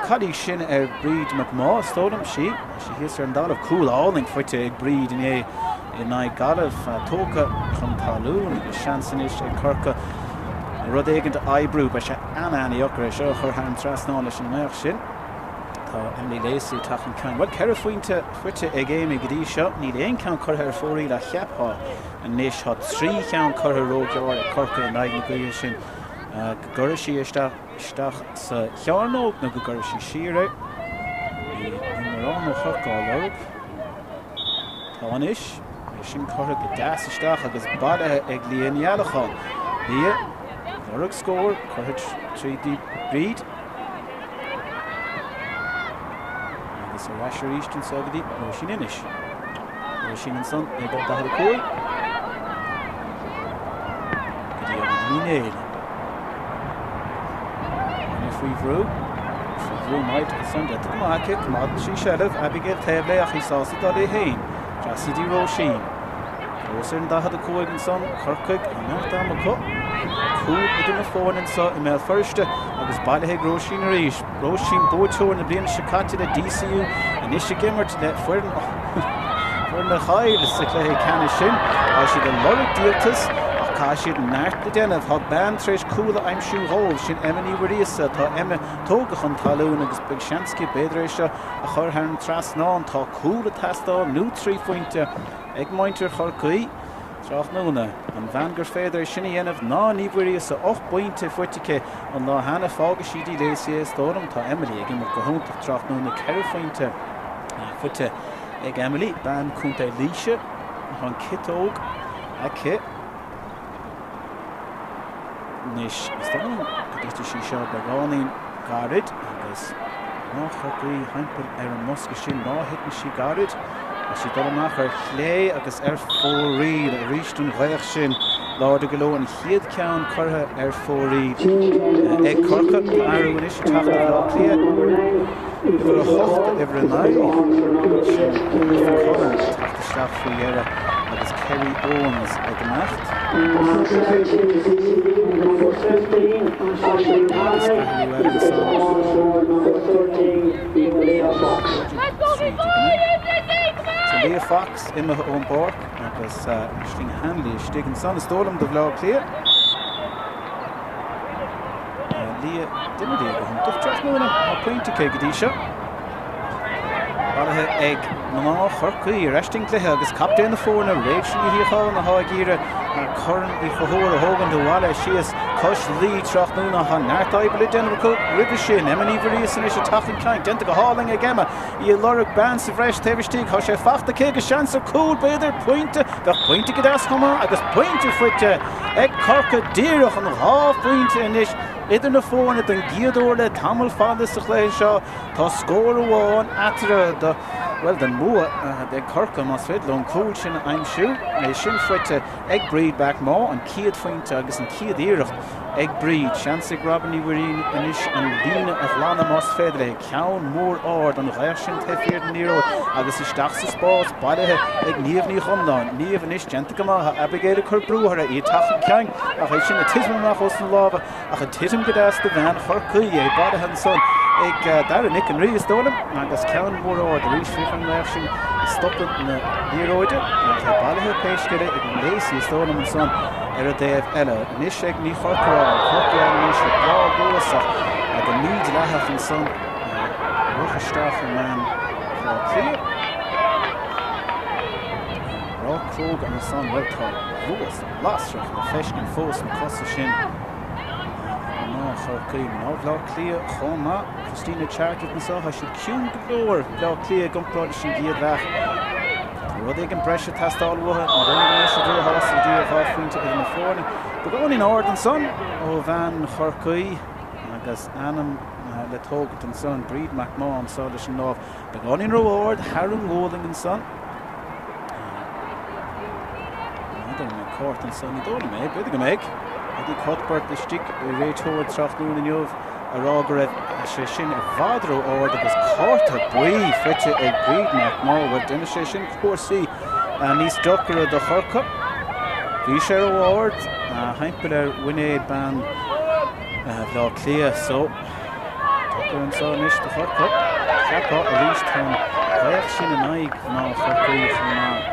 S1: cailín sin ar Bríd McMaugh, is dóigh liom, sí, tá sí thíos ar an dtalamh, cúl álainn faighte ag Bríd inné. in aghaidh Gaillimh tógtha chun talún agus seans anois ag Corcaigh rud éigin a oibriú. Beidh sé an-an-dheacair é seo a chur thar an trasnán leis an ngaoth sin. Tá Emily Lacey ag teacht chun cinn. Bhuel, 4 phointe faighte ag Amy go dtí seo. Níl aon cheann curtha ar fóraoil ach cheapfá anois. Tá 3 cheann curtha róghearr ag Corcaigh in aghaidh na gaoithe sin go gcuirfidh sí isteach isteach sa chearnóg nó go gcuirfidh sí siar é. Níl mórán ó Chorcaigh á lorg. Tá anois. É sin curtha go deas isteach agus bailithe ag Lia Ní Fheallacháin. Lia, lorg scór, curtha tríd dtí Bríd. Agus ar ais arís anseo go dtí Róisín Ennis. Róisín ansan ag an 45. Go dtí Áine Ní Néill. Áine faoi bhrú. Faoi bhrú maith ansan déanta go maith aici. Coimeádann sí seilbh. Abigail taobh léi ach í sásta dul léi féin. Trasna dtí Róisín. Fós ar an 45 ansan, Corcaigh, tá neart ama acu. Cúl idir na foirne anso i mBéal Feirste agus bailithe ag Róisín arís. Róisín, buaiteoir na bliana seo caite le DCU, anois ag imirt le foireann foireann a chaill sa chluiche ceannais sin. Tá siad ag lorg díoltas ach caithfidh siad neart a dhéanamh. Tá bean tar éis cúl a aimsiú dhóibh, sin Emma Ní Mhuiríosa. Tá Emma tógtha chun talún agus beidh seans aici b'fhéidir é seo a chur thar an trasnán. Tá cúl ag teastáil nó 3 phointe. Ag muintir Chorcaí tráthnóna, an bhean gur féidir é sin a dhéanamh ná Ní Mhuiríosa, 8 bpointe faighte aici an lá cheana, fágfaidh sí dtí Lacey é is dóigh liom. Tá Emily ag imirt go hiontach tráthnóna, 4 phointe faighte ag Emily, bean Chontae Laoise, tá an ciotóg aici. Anois, is dóigh liom go dtitfidh sí seo beagáinín gairid agus mná Chorcaí thimpeall ar an mbosca sin, má thiteann sí gairid, tá sí ag dul amach ar chlé agus ar fóraoil arís an ghaoth sin láidir go leor, an chéad cheann curtha ar fóraoil ag Corcaigh. Tá athrú anois ag teacht do Bhaile Átha Cliath, uimhir 8, uimhir 9, sin Aoife Cullen ag teacht isteach faoi dheireadh agus Kerry Owens ag imeacht. Agus athrú eile ansan. So Leah Fox imithe ón bpáirc agus Aisling Hanley istigh ansan is dóigh liom do Bhaile Átha Cliath. Leah d'imir Leah go hiontach tráthnóna, tá pointe aici go dtí seo. Bailithe ag mná Chorcaí ar ais den gcluiche agus captaen na foirne, Rachel Ní Shíocháin atá ag iarraidh Corn Uí Chonchúir a thógaint abhaile síos cois Laoi tráthnóna. Tá neart oibre le déanamh acu roimhe sin. Emma Ní Mhuiríosa anois ag teacht chun cinn. Déanta go hálainn ag Emma. Í ag lorg bean sa bhreis taobh istigh. Tá sé fachta aici agus seans ar cúl, b'fhéidir, pointe. Bheadh pointe go deas chomh maith agus pointe faighte ag Corcaigh díreach an 2 phointe anois idir na foirne don gcéad uair le tamall fada sa chluiche seo. Tá scór amháin eatarthu do, bhuel, don mbua ag Corcaigh más féidir leo an cúl sin a aimsiú. É sin faighte ag Bríd McMaugh, an chéad phointe agus an chéad iarracht ag Bríd. Seans ag Robin Ní Mhuirín anois an líne a ghlanadh más féidir léi. Ceann mór ard, an ghaoth sin taobh thiar den liathróid agus isteach sa spás, bailithe ag Niamh Ní Chonláin. Niamh anois déanta go maith, Abigail ag cur brú uirthi, í ag teacht chun cinn ach é sin ag titim amach os na lámha. Ach ag titim go deas do bhean Chorcaí, é bailithe ansan ag Dara Nic an Rí, is dóigh liom, agus ceann mór ard arís, féach ar an ngaoth sin ag stopadh na liathróide, ach é bailithe pé scéal é ag Lacey, is dóigh liom, ansan ar an dtaobh eile. Anois ag Ní Chorcoráin, Corcaigh anois le bláth luasach go mídhleathach ansan, rith isteach i mbean Bhaile Átha Cliath. Breá cróga ansan, bhuel tá luas lasrach le feiscint fós sna cosa sin mná Chorcaí, mná Bhaile Átha Cliath chomh maith. Christina Charlton anseo, tá siad ciúin go leor, Baile Átha Cliath i gcomparáid leis an gcéad leath. Tá rud éigin breise ag teastáil uathu, ní dóigh liom go mbeidh siad róshásta go dtí ar 2 phointe idir na foirne. Beagáinín ard ansan ó bhean Chorcaí agus ainm le tógaint ansan, Bríd McMahon anseo leis an lámh. Beagáinín ró-ard thar an ngualainn ansan. N'fheadar an mbeidh cárta ansan, ní dóigh liom é, b'fhéidir go mbeidh. Eddie Cuthbert istigh, réiteoir tráthnóna inniu, a rá go raibh sé sin i bhfad ró-ard agus cárta buí faighte ag Bríd McMaugh. Bhuel, déanfaidh sé sin cúrsaí níos deacra do Chorcaigh. Bhí sé ró-ard thimpeall ar mhuinéal bean Bhaile Átha Cliath so. Deacair anseo anois do Chorcaigh. Cheapfá arís tá an ghaoth sin in aghaidh mhná Chorcaí chomh maith.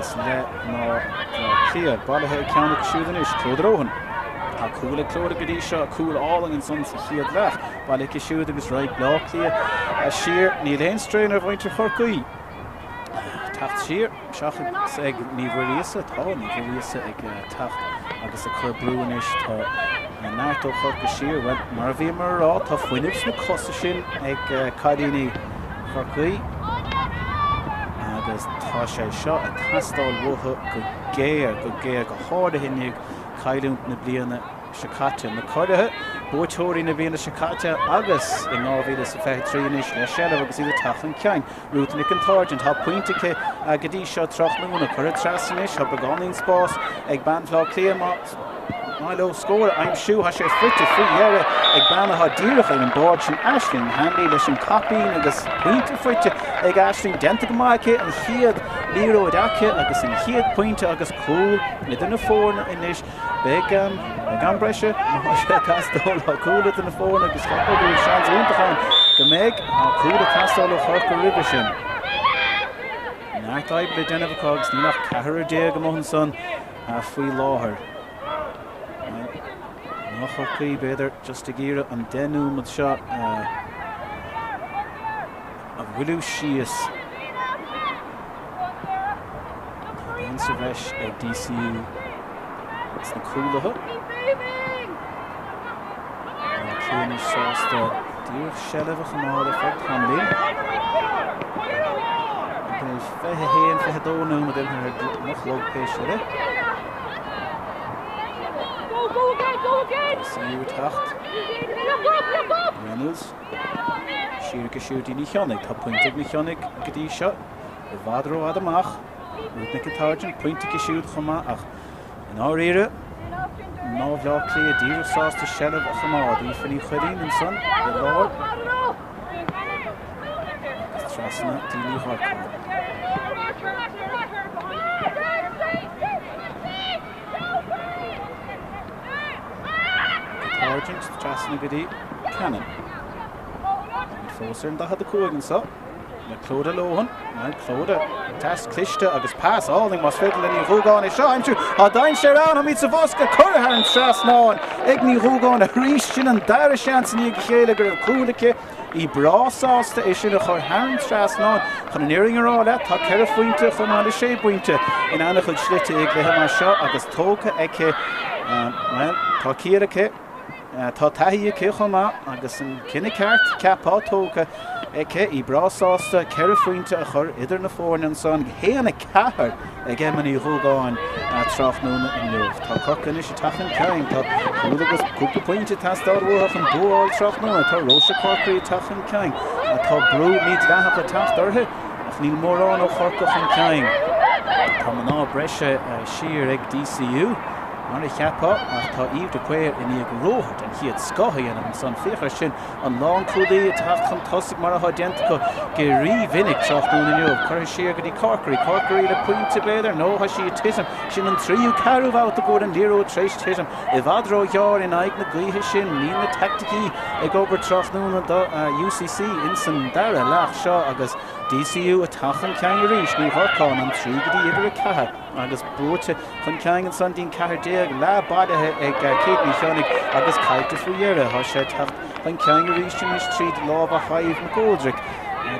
S1: agus le mná Bhaile Átha Cliath. Bailithe ag ceann acu siúd anois, Clodagh Lohan. Tá cúl ag Clodagh go dtí seo, cúl álainn ansan sa chéad leath. Bailithe aici siúd agus raghaidh Bleá Cliath siar. Níl aon straon ar mhuintir Chorcaí teacht siar, seachas ag Naomh Mhuiríosa. Tá Naomh Mhuiríosa ag teacht agus ag cur brú anois. Tá neart ó Chorcaigh siar. Bhuel, mar a bhíomar a rá, tá fuinneamh sna cosa sin ag cailíní Chorcaí agus tá sé seo ag teastáil uathu go géar, go géar, go háirithe i ndiaidh cailliúint na bliana seo caite. Na curaithe, buaiteoirí na bliana seo caite agus in 2023 anois le seilbh agus iad ag teacht chun cinn. Ruth Nic an tSáirsint, tá pointe aici go dtí seo tráthnóna. Curtha trasna anois, tá beagáinín spás ag bean Bhaile Átha Cliath más maith leo scór a aimsiú. Tá sé faighte faoi dheireadh ag bean atá díreach ar an bord sin, Aisling Hanley leis an caipín agus pointe faighte ag Aisling. Déanta go maith aici, an chéad liathróid aici agus an chéad pointe agus cúl idir na foirne anois. Beidh am breise má tá sé ag teastáil. Tá cúl idir na foirne agus cheapfá go bhfuil seans iontach ann go mbeidh. Tá cúl ag teastáil ó Chorcaigh roimhe sin. Neart oibre le déanamh acu agus níl ach ceathrar déag amuigh ansan faoi láthair. Mná Chorcaí, b'fhéidir, just ag iarraidh an 10 nóiméad seo a mhoilliú síos. Tá bean sa bhreis ag DCU sna cúlaithe. Tá Cliath anois sásta díreach seilbh a choimeád ar feadh tamaillín. Beidh 21, 22 nóiméad imithe ar mo chlog pé scéal é. DCU ag teacht. Reynolds. Siar aici siúd Ní Chionnaith. Tá pointe ag Ní Chionnaith go dtí seo. I bhfad rófhada amach. Ruth Nic an tSáirsint, pointe aici siúd chomh maith ach i ndáiríre, mná Bhaile Átha Cliath díreach sásta seilbh a choimeád. Aoife Ní Chuilín ansan i lár agus trasna dtí Ní Dhorcáin. Nic an tSáirsint trasna go dtí Cannon. Táimid fós ar an 45 anso. Le Clodagh Lohan, Clodagh, pas cliste agus pas álainn más féidir le Ní Dhúgáin é seo a aimsiú. Tá dainséar ann, táimid sa bhosca, curtha thar an trasnán ag Ní Dhúgáin arís. Sin an dara seans i ndiaidh a chéile go raibh cúl aici. Í breá sásta é sin a chur thar an trasnán. Chun an fhírinne a rá leat, tá ceithre phointe chomh maith le sé phointe in an-chuid slite i gcluiche mar seo agus tógtha aici. Bhuel, tá ciall aici. Tá taithí aici chomh maith agus an cinneadh ceart, ceapfá, tógtha aici. Í breá sásta ceithre phointe a chur idir na foirne ansan, 1-4 ag Emma Ní Dhúgáin tráthnóna inniu. Tá Corcaigh anois ag teacht chun cinn. Tá cúl agus cúpla pointe ag teastáil uathu chun bua a fháil tráthnóna. Tá Róise Corkery ag teacht chun cinn. Tá brú mídhleathach ag teacht uirthi ach níl mórán ó Chorcaigh chun cinn. Tá mná breise siar ag DCU. Mar a cheapfá, ach tá Eve de Paor i ndiaidh ruathar den chéad scoth a dhéanamh ansan. Féach air sin, an lánchúlaí ag teacht chun tosaigh mar atá déanta acu go rímhinic tráthnóna inniu. Curtha siar go dtí Corkery. Corkery le pointe, b'fhéidir, nó tá sí ag titim. Sin an tríú, ceathrú babhta go bhfuil an liathróid tar éis titim i bhfad róghearr in aghaidh na gaoithe sin. Níl na teaicticí ag obair tráthnóna do UCC insan dara leath seo agus DCU ag teacht chun cinn arís. Ní Dhorcáin, an 3 go dtí uimhir a 4. Agus buaite chun cinn ansan dtí'n 14, leath bailithe ag Kate Ní Chionnaith agus caillte faoi dheireadh. Tá sé ag teacht chun cinn arís anois tríd lámha Shadhbh McGoldrick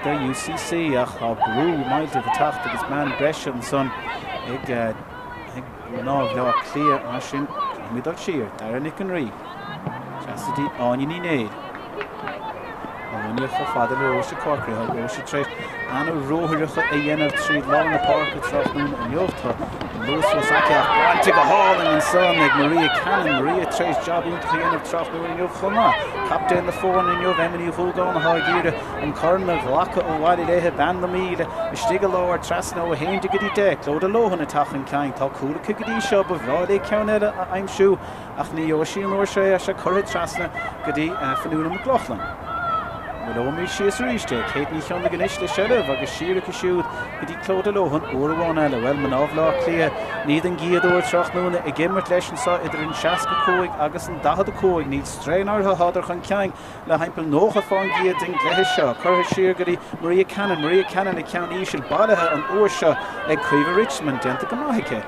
S1: do UCC ach tá brú millteach ag teacht agus bean breise ansan ag mná Bhaile Átha Cliath. Mar sin, caithfimid dul siar. Dara Nic an Rí. Trasna dtí Áine Ní Néill. Áine chomh fada le Róise Corkery. Tá Róise tar éis an-ruathaireacha a dhéanamh tríd lár na páirce tráthnóna inniu. Tá an luas fós aici ach bainte go hálainn ansan ag Maria Cannon. Maria tar éis jab iontach a dhéanamh tráthnóna inniu chomh maith. Captaen na foirne inniu, Emma Ní Dhúgáin, atá ag iarraidh an corn a ghlacadh abhaile léithe. Bean na míle istigh i lár trasna ó 11 go dtí 10. Clodagh Lohan ag teacht chun cinn. Tá cúl aici go dtí seo. Ba bhreá léi ceann eile a aimsiú. Ach ní gheobhaidh sí an uair seo é, sé curtha trasna go dtí Fionnuala McLaughlin. Moilleoimid síos arís é. Kate Ní Chionnaigh anois le seilbh agus siar aici siúd go dtí Clodagh Lohan uair amháin eile. Bhuel, mná Bhaile Átha Cliath, ní den gcéad uair tráthnóna ag imirt leis anseo idir an 65 agus an 45. Níl straon orthu, tádar chun cinn le thimpeall 90% den gcluiche seo. Curtha siar go dtí Maria Cannon. Maria Cannon ag ceann íseal bailithe an uair seo ag Caoimhe Richmond. Déanta go maith aici.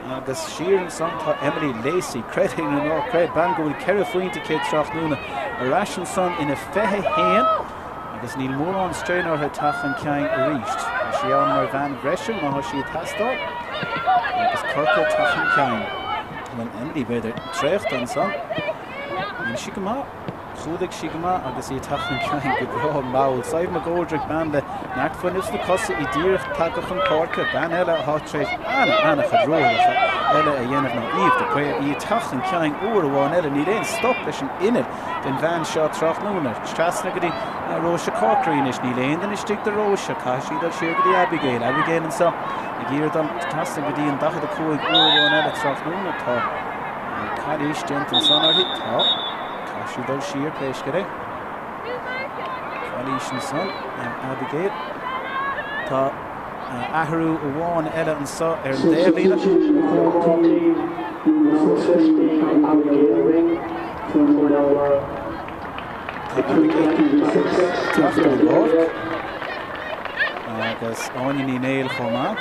S1: Agus siar ansan tá Emily Lacey, creid é nó ná creid, bean go bhfuil 4 phointe aici tráthnóna, ar ais ansan ina 21 agus níl mórán strain orthu teacht chun cinn arís. Tá sí ann mar bhean bhreise má tá sí ag teastáil agus Corcaigh ag teacht chun cinn. Bhuel, Emily, b'fhéidir, traochta ansan. Níl sí go maith. Chúlaigh sí go maith agus í ag teacht chun cinn go breá mall. Sadhbh McGoldrick, bean le neart fuinnimh sna cosa, í díreach tagtha chun páirce. Bean eile atá tar éis ana-ana-chuid ruathar eile a dhéanamh ná Eve de Paor. Í ag teacht chun cinn uair amháin eile. Níl aon stop leis an inneall den bhean seo tráthnóna. Trasna go dtí Róise Corkery anois. Níl aon duine istigh do Róise. Caithfidh sí dul siar go dtí Abigail. Abigail anseo ag iarraidh dul trasna go dtí an 45 uair amháin eile tráthnóna. Tá calaois déanta ansan uirthi. Tá. Caithfidh sí dul siar pé scéal é. Calaois ansan ar Abigail. Tá athrú amháin eile anso ar an dtaobhlíne. Tá Abigail teacht ón bpáirc agus Áine Ní Néill chomh maith.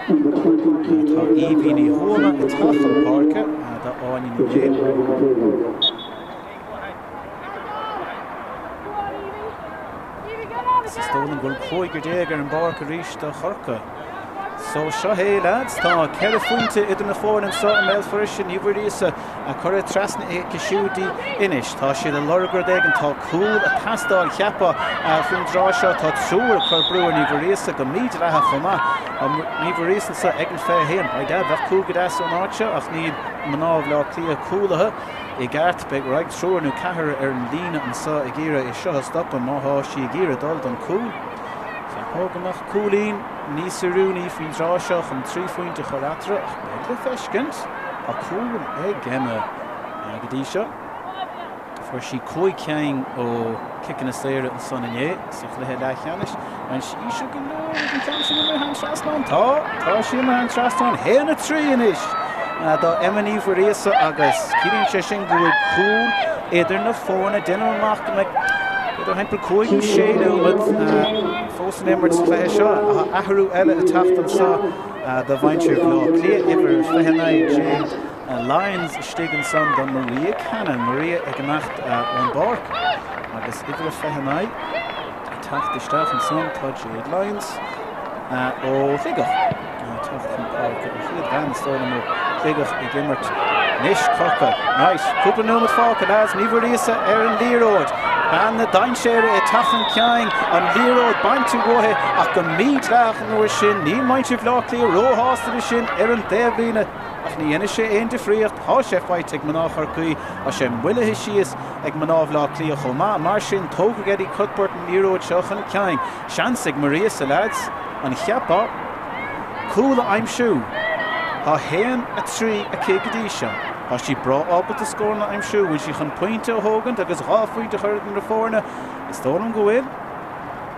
S1: Tá Aoibhinn Ní Thuama ag teacht chun páirce do Áine Ní Néill. Is dóigh liom go bhfuil cúigear ar an bpáirc arís do Chorcaigh. So seo é lads, tá 4 phointe idir na foirne anseo i mBéal Feirste, Naomh Mhuiríosa curtha trasna aici siúd dtí Inis. Tá siad ag lorg rud éigin, tá cúl ag teastáil cheapfá faoin dtráth seo. Tá triúr ag cur brú ar Naomh Mhuiríosa go mídhleathach chomh maith. Tá Naomh Mhuiríosa anseo ag an 21. By dad, bheadh cúl go deas ón áit seo ach níl mná Bhaile Átha Cliath cúlaithe i gceart. Beidh roinnt triúr nó ceathrar ar an líne anseo ag iarraidh é seo a stopadh má thá sí ag iarraidh dul don cúl. Cheapfá go mbeadh cúilín níos oiriúnaí faoin dtráth seo chun 3 phointe a chur eatarthu ach beidh le feiscint. Tá cúl ag Emma go dtí seo. Fuair sí 5 cinn ó chiceanna saora ansan inné sa chluiche leathcheannais. An sí seo go leor ag an ceann sin imithe thar an trasnán? Tá, tá sí imithe thar an trasnán. 1-3 anois do Emma Ní Mhuiríosa agus ciallaíonn sé sin go bhfuil cúl idir na foirne. Déanaim amach go mbeidh idir thimpeall 5 nó 6 nóiméad fós in imirt sa chluiche seo. Tá athrú eile ag teacht anseo do mhuintir Bhaile Átha Cliath, uimhir 29 Jade Lyons istigh ansan do Maria Cannon. Maria ag imeacht ón bpáirc agus uimhir 29 ag teacht isteach ansan tá Jade Lyons ó Shligeach. Teacht chun páirce an chéad bhean is dóigh liom ó Shligeach ag imirt anois Corcaigh. Right, cúpla nóiméad fágtha lads, Naomh Mhuiríosa ar an liathróid. Bean na dainséire ag teacht chun cinn, an liathróid bainte uaithi ach go mídhleathach an uair sin. Níl muintir Bhaile Átha Cliath róshásta leis sin ar an dtaobhlíne ach ní dhéanfaidh sé aon difríocht. Tá sé faighte ag mná Chorcaí, tá sé moillithe síos ag mná Bhaile Átha Cliath chomh maith. Mar sin, tógfaidh Eddie Cuthbert an liathróid seo chun cinn. Seans ag Mhuiríosa, lads, an cheapfá? Cúl a aimsiú. Tá 1, 3 aici go dtí seo. Tá sí breá ábalta scóranna a aimsiú. Bhfuil sí chun pointe a thógaint agus 2 phointe a chur idir na foirne? Is dóigh liom go bhfuil.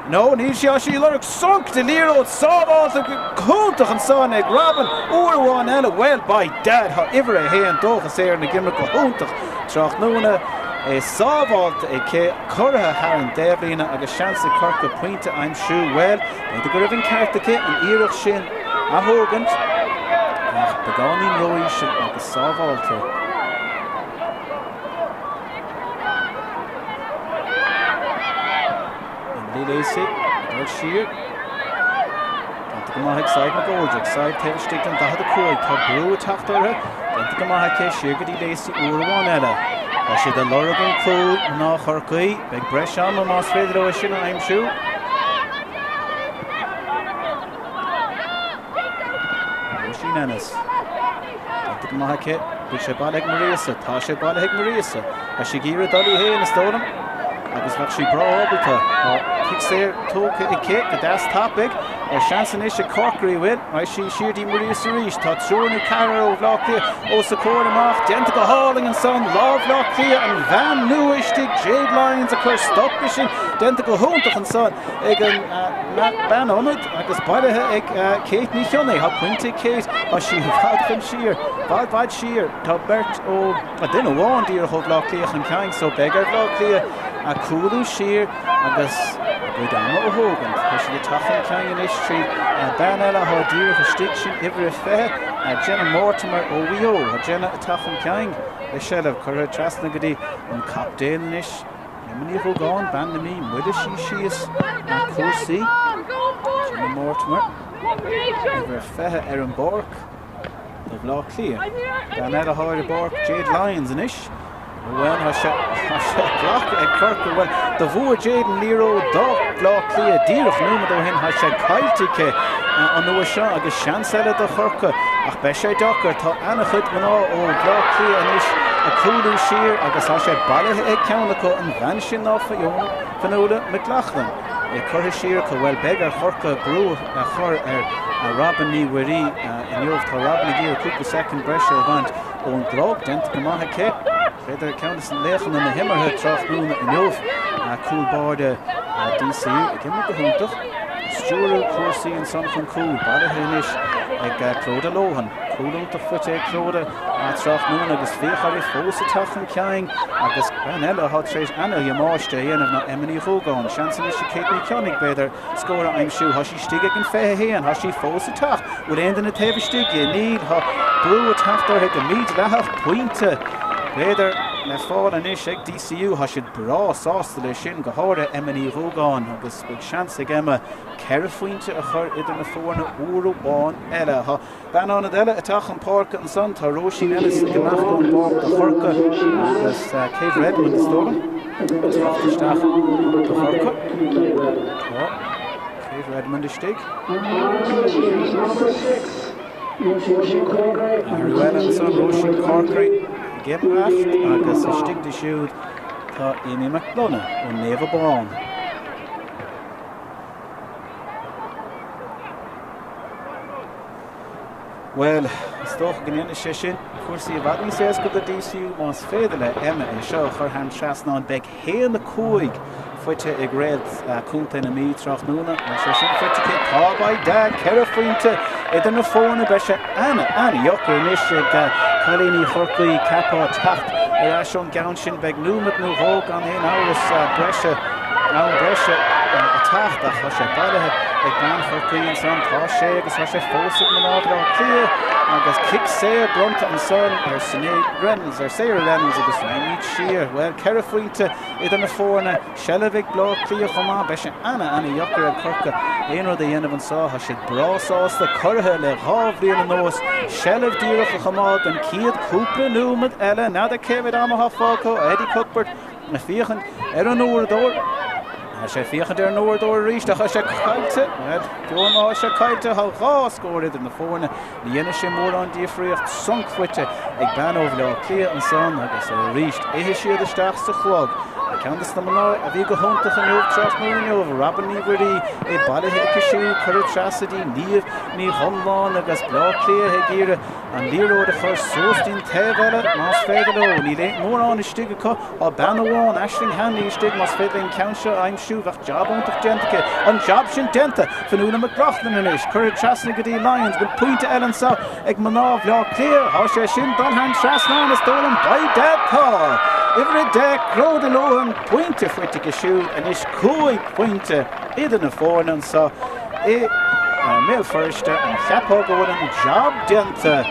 S1: No, níl sí. Tá sí ag lorg sonc de liathróid sábháilte go hiontach ansan ag Robin uair amháin eile. Well, by dad, tá uimhir 1, Dóchas Éireann ag imirt go hiontach tráthnóna. É sábháilte aici, curtha thar an dtaobhlíne agus seans ag Corcaigh pointe a aimsiú. Bhuel, b'fhéidir go raibh an ceart aici an iarracht sin a thógaint ach beagáinín ró-íseal agus sábháilte. Emily Lacey ag dul siar. Déanta go maith ag Sadhbh McGoldrick. Sadhbh taobh istigh den 45. Tá brú ag teacht uirthi. Déanta go maith aici. Siar go dtí Lacey uair amháin eile. Tá siad ag lorg an cúl, mná Chorcaí. Beidh breis ama más féidir leo é sin a aimsiú. Róisín Ennis. Déanta go maith aici. Bhfuil sé bailithe ag Marisa? Tá sé bailithe ag Marisa. Tá sí ag iarraidh dul í féin, is dóigh liom. Agus bheadh sí breá ábalta. Tá cic saor tógtha aici go deas tapaidh. Seans anois ag Corkery, bhuel, raghaidh sí siar dtí Maurice arís. Tá triúr nó ceathrar ó Bhleá Cliath os a comhair amach. Déanta go hálainn ansan. Lámh Bhleá Cliath, an bhean nua istigh, Jade Lyons, ag cur stop leis sin. Déanta go hiontach ansan ag an bean ionaid agus bailithe ag Kate Ní Chionnaith. Tá pointe ag Kate. Tá sí i bhfad chun siar. Bhfad, bhfad siar. Tá beirt ó, duine amháin díreach ó Bhleá Cliath chun cinn so beidh ar Bhleá Cliath cúlú siar agus a gcuid ama a thógaint. Tá siad ag teacht chun cinn anois trí bean eile atá díreach istigh, sin uimhir a 20, Jenna Mortimer ó Mhaigh Eo. Tá Jenna ag teacht chun cinn le seilbh curtha trasna go dtí an captaen anois, Emma Ní Dhúgáin, bean na Mí, moillfidh sí síos cúrsaí. Jenna Mortimer, uimhir a 20 ar an bpáirc do Bhleá Cliath. Bean eile atá ar an bpáirc, Jade Lyons anois. Bhuel, tá sé, tá sé glactha ag Corcaigh. Bhuel, do bhuaigh Jade an liathróid do Bhleá Cliath díreach nóiméad ó shin. Tá sé caillte aici an uair seo agus seans eile do Chorcaigh. Ach beidh sé deacair. Tá ana-chuid mná ó Bhleá Cliath anois ag cúlú siar agus tá sé bailithe ag ceann acu, an bhean sin ná Fiona, Fionnuala McLaughlin. É curtha siar acu. Bhuel, beidh ar Chorcaigh brú a chur ar Robin Ní Mhuirí inniu. Tá Robin ag iarraidh cúpla soicind breise a bhaint. ón gclog, déanta go maith aici. B'fhéidir ceann de laochanna na himeartha tráthnóna inniu, cúl báire DCU ag imirt go hiontach. Stiúradh cúrsaí ansan chun cúil, bailithe anois ag Clodagh Lohan. Cúl iontach faighte ag Clodagh tráthnóna agus féach uirthi fós ag teacht chun cinn agus bean eile atá tar éis ana-dhamáiste a dhéanamh ná Emma Ní Dhúgáin. Seans anois ag Kate Ní Chionnaith, b'fhéidir, scór a aimsiú. Tá sí istigh ag an 21. Tá sí fós ag teacht. Bhfuil aon duine taobh istigh di? Níl. Tá brú ag teacht uirthi go mídhleathach. Pointe, b'fhéidir, le fáil anois ag DCU. Tá siad breá sásta leis sin, go háirithe Emma Ní Dhúgáin, agus beidh seans ag Emma ceithre phointe a chur idir na foirne uair amháin eile. Tá Bean ionaid eile ag teacht chun páirce ansan, tá Róisín Ennis ag imeacht ón bpáirc do Chorcaigh agus Kate Redmond, is dóigh liom, ag teacht isteach do Chorcaigh. Tá Kate Redmond istigh. Athrú eile ansan, Róisín Corkery ag imeacht agus istigh di siúd tá Amy McDonagh ó Naomh Abán. Bhuel, is dócha go ndéanfaidh sé sin cúrsaí i bhfad níos éasca do DCU más féidir le Emma é seo a chur thar an trasnán. Beidh 1-5 faighte ag Réalt Contae na Mí tráthnóna. Tá sé sin faighte aici. Tá, by dad, ceithre phointe idir na foirne. Beidh sé ana, ana-dheacair anois ag cailíní Chorcaí ceapfá teacht ar ais ón gceann sin. Beidh nóiméad nó dhó gan aon amhras breise. Am breise ag teacht ach tá sé bailithe ag bean Chorcaí ansan. Tá sé agus tá sé fós ag mná Bhaile Átha Cliath agus cic saor bronnta ansan ar Sinéad Reynolds, ar Sarah Reynolds agus raghaimid siar. Bhuel, ceithre phointe idir na foirne, seilbh ag Bleá Cliath chomh maith. Beidh sé ana, ana dheacair ag Corcaigh aon rud a dhéanamh anso. Tá siad breá sásta, corraithe le dhá bhliain anuas, seilbh díreach a choimeád don chéad cúpla nóiméad eile. N'fheadar cé mhéad ama atá fágtha ó Eddie Cuthbert. Ag féachaint ar an uaireadóir. Tá sé ag féachaint ar an uaireadóir arís ach tá sé caillte. Bhuel, fiú má tá sé caillte, tá dhá scór idir na foirne. Ní dhéanfaidh sé mórán difríocht. Sonc faighte ag bean ó Bhaile Átha Cliath ansan agus arís ithfidh siad isteach sa chlog. Ceann de na mná a bhí go hiontach inniu, tráthnóna inniu, Robin Ní Mhuirí, é bailithe aici siúd, curtha trasna dtí Niamh Ní Chonláin agus Bleá Cliath ag iarraidh An liathróid a chur suas dtí'n taobh eile, más féidir leo. Níl aon mórán istigh acu. Tá bean amháin, Aisling Hanley, istigh. Más féidir léi an ceann seo a aimsiú, bheadh jab iontach déanta aici. An jab sin déanta! Fionnuala McLaughlin anois. Curtha trasna go dtí Lyons. Bhfuil pointe eile anseo ag mná Bhaile Átha Cliath? Tá sé sin dul thar an trasnán, is dóigh liom. By dad, tá! Uimhir 10, Clodagh Lohan, pointe faighte aici siúd. Anois cúig phointe idir na foirne anseo. I mBéal Feirste, an cheapfá go bhfuil an jab déanta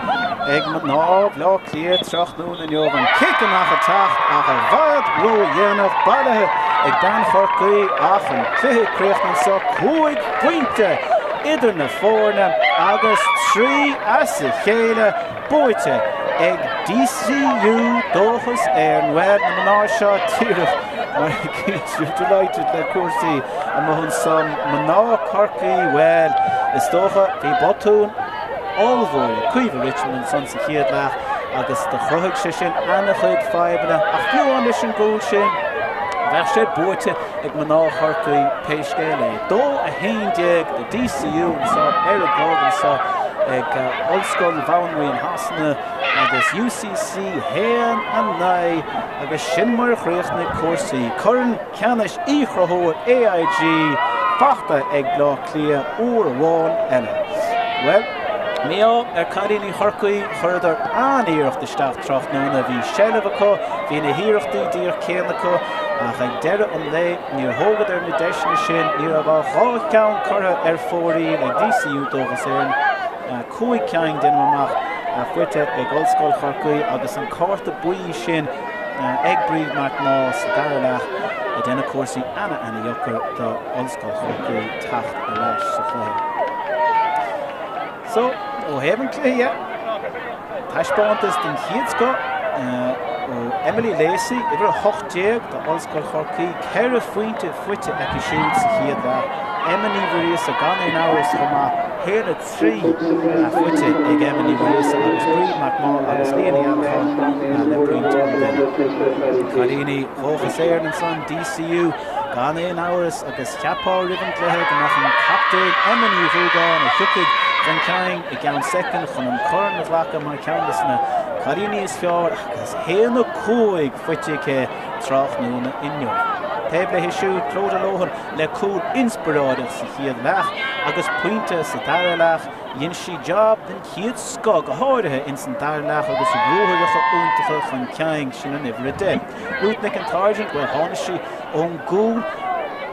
S1: ag mná Bhaile Átha Cliath tráthnóna inniu? An cic amach ag teacht ach i bhfad ródhéanach, bailithe ag bean Chorcaí ach an cluiche críochnaithe anseo, cúig phointe idir na foirne agus trí as a chéile. Buaite ag DCU Dóchas Éireann. Bhuel, na mná seo díreach mar a cíonn delighted le cúrsaí amuigh ansan. Mná Chorcaí, bhuel, is dócha, bhí botún ollmhór ag Caoimhe Richmond ansan sa chéad leath agus do chruthaigh sé sin ana-chuid fadhbanna ach fiú amháin leis an gcúl sin. Bheadh sé buaite ag mná Chorcaí pé scéal é. 2, 11 do DCU anseo ar an gclog anseo ag Ollscoil Bhanríon Shasana agus UCC 1, 9 agus sin mar a chríochnaigh cúrsaí. Corn Ceannais Uí Chonchúir AIG fachta ag Bleá Cliath uair amháin eile. Bhuel, mí-ádh ar cailíní Chorcaí, chuireadar an-iarracht isteach tráthnóna, bhí seilbh acu, bhí na hiarrachtaí díreach céanna acu, ach ag deireadh an lae níor thógadar na deiseanna sin, ní raibh ach 2 cheann curtha ar fóraoil ag DCU Dóchas Éireann, 5 cinn, déanaim amach, faighte ag Ollscoil Chorcaí agus an cárta buí sin ag Bríd McMaugh sa dara leath ag déanamh cúrsaí ana-ana-dheacair do Ollscoil Chorcaí teacht ar ais sa chluiche. So, ó thaobh an chluiche dhe, taispeántas den chéad scoth ó Emily Lacey, uimhir 18 do Ollscoil Chorcaí, 4 phointe faighte aici siúd sa chéad leath. Emma Ní Mhuiríosa gan aon amhras chomh maith, 1, 3 faighte ag Emma Ní Mhuiríosa agus Bríd McMaugh agus Leah Ní Annacháin le pointe an duine. Cailíní Dhóchas Éireann ansan, DCU, gan aon amhras agus cheapfá roimh an gcluiche go mbeadh an captaen Emma Ní Dhúgáin a thiocfaidh chun cinn i gceann soicind chun an corn a ghlacadh mar cheann de na cailíní is fearr agus 1, 5 faighte aici tráthnóna inniu. Taobh léi siúd, Clodagh Lohan le cúl inspioráideach sa chéad leath agus pointe sa dara leath, dhein sí jab den chéad scoth, go háirithe ins an dara leath agus ruathaireacha iontacha chun cinn, sin an uimhir 10. Ruth Nic an tSáirsint, bhuel tháinig sí ón gcúl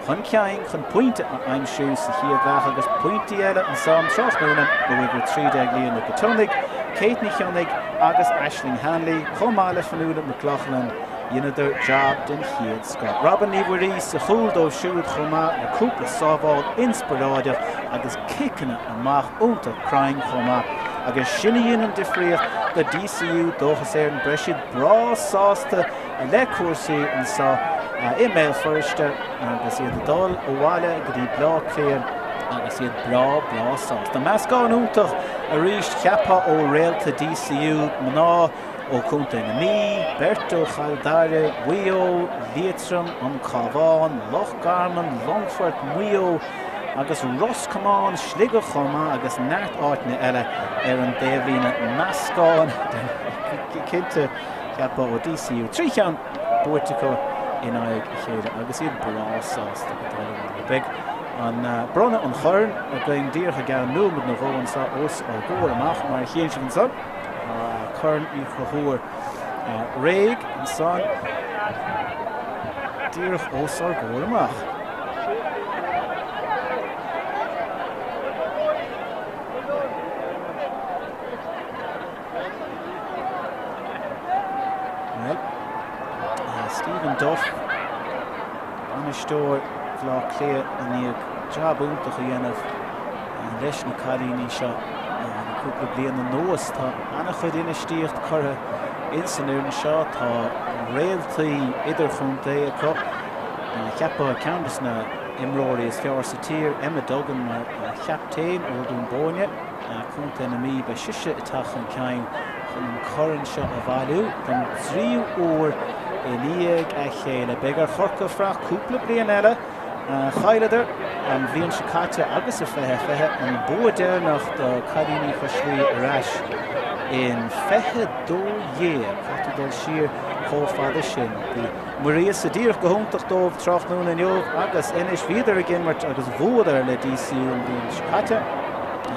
S1: chun cinn chun pointe a aimsiú sa chéad leath agus pointí eile ansan tráthnóna ó uimhir 13 Leah Nic an tSionnaigh, Kate Ní Chionnaigh agus Aisling Hanley chomh maith le Fionnuala McLaughlin. Dheineadar jab den chéad scoth. Robin Ní Mhuirí sa chúl dóibh siúd chomh maith le cúpla sábháil inspioráideach agus ciceanna amach iontach cruinn chomh maith. Agus sin a dhein an difríocht do DCU, Dóchas Éireann. Beidh siad breá sásta le cúrsaí anseo i mBéal Feirste agus iad ag dul abhaile go dtí Bleá Cliath agus iad breá breá sásta. Meascán iontach arís cheapfá ó réalta DCU, mná, Ó Chontae na Mí, beirt ó Chill Dara, Mhaigh Eo, Liatroim, An Cabhán, Loch Garman, Longfort, Maigh Eo agus Ros Comáin, Sligeach chomh maith agus neart áiteanna eile ar an dtaobhlíne. Meascán cinnte, cheapfá, ó DCU. 3 cheann buaite acu in aghaidh a chéile agus iad breá sásta ag dul abhaile. Beidh an bronnadh an choirn againn díreach i gceann nóiméad nó dhó anseo os ár gcomhair amach mar a chíonn sibh anseo. Tá Corn Uí Chonchúir réidh ansan díreach os ár gcomhair amach. Bhuel, Stephen Duff, bainisteoir Bhaile Átha Cliath i ndiaidh jab iontach a dhéanamh leis na cailíní seo le cúpla bliain anuas. Tá an-chuid infheistíocht curtha ins an fhoireann seo. Tá réaltaí idirchontae acu. Cheapfá ceann de na imreoirí is fearr sa tír, Emma Duggan, mar chaptaen ó Dún Bóinne, Contae na Mí. Beidh sise ag teacht chun cinn chun an corn seo a bhailiú don dtríú huair i ndiaidh a chéile. Beidh ar Chorcaigh fanacht cúpla bliain eile. Chailleadar an bhliain seo caite agus i 2020, an bua deireanach do cailíní Chois Laoi ar ais in 2012. Caithfidh tú dul siar chomh fada sin. Bhí Muiríosa díreach go hiontach dóibh tráthnóna inniu agus anois bhíodar ag imirt agus bhuadar le DCU an bhliain seo caite.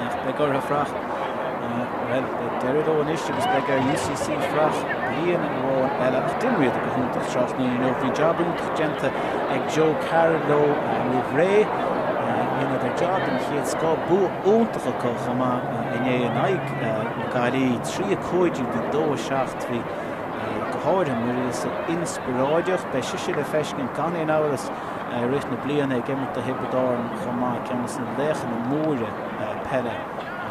S1: Ach beidh orthu fanacht, bhuel, beidh deireadh leo anois agus beidh ar UCC fanacht bliain amháin eile. Ach d'imríodar go hiontach tráthnóna inniu. Bhí jab iontach déanta ag Joe Carroll leo roimh ré. Dheineadar jab den chéad scoth, bua iontach acu chomh maith inné in aghaidh na Gaillimhe, 3 5 do 2 7. Bhí go háirithe Muiríosa inspioráideach. Beidh sise le feiscint gan aon amhras i rith na bliana ag imirt do Thiobraid Árann chomh maith, ceann de na laochanna móra peile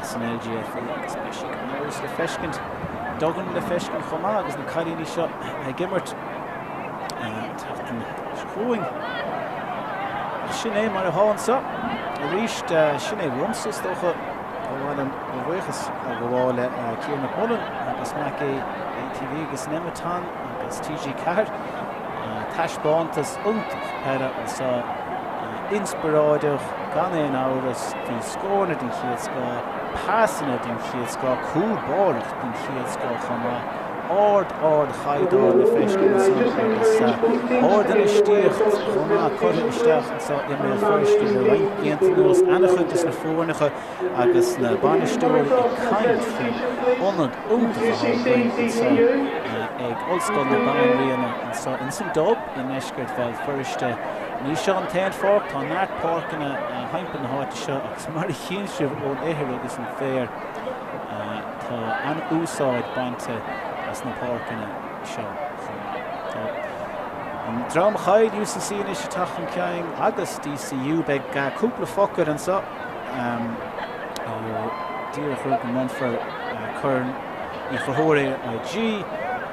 S1: san LGFA agus beidh sí gan amhras le feiscint. Duggan le feiscint chomh maith agus na cailíní seo ag imirt. An tseachtain seo chugainn. Sin é mar atá anseo arís. Sin é uaimse is dócha. Ba mhaith liom mo bhuíochas a ghabháil le Ciara McMullen agus Mac ATV agus Nemeton agus TG4. Taispeántas iontach peile anseo, inspioráideach gan aon amhras. Bhí scóranna den chéad scoth, pasanna den chéad scoth, cúl báireacht den chéad scoth chomh maith. Ard, ard chaighdeán le feiscint anseo agus ardinfheistíocht chomh maith curtha isteach anseo i mBéal Feirste le roinnt blianta anuas. Ana-chuid des na foirneacha agus na bainisteoirí ag caint faoin ionad iontach atá againn anseo ag Ollscoil na Banríona anseo ins an Dub i ndeisceart Bhéal Feirste. Ní seo an t-aon pháirc, tá neart páirceanna thimpeall na háite seo agus mar a chíonn sibh ón ithir agus an féar tá an-úsáid bainte as na páirceanna seo chomh maith. Tá an dream a chaill, UCC anois ag teacht chun cinn agus DCU. Beidh cúpla focal anseo. Ó díreach roimh go mbronnfar Corn Uí Chonchúir AIG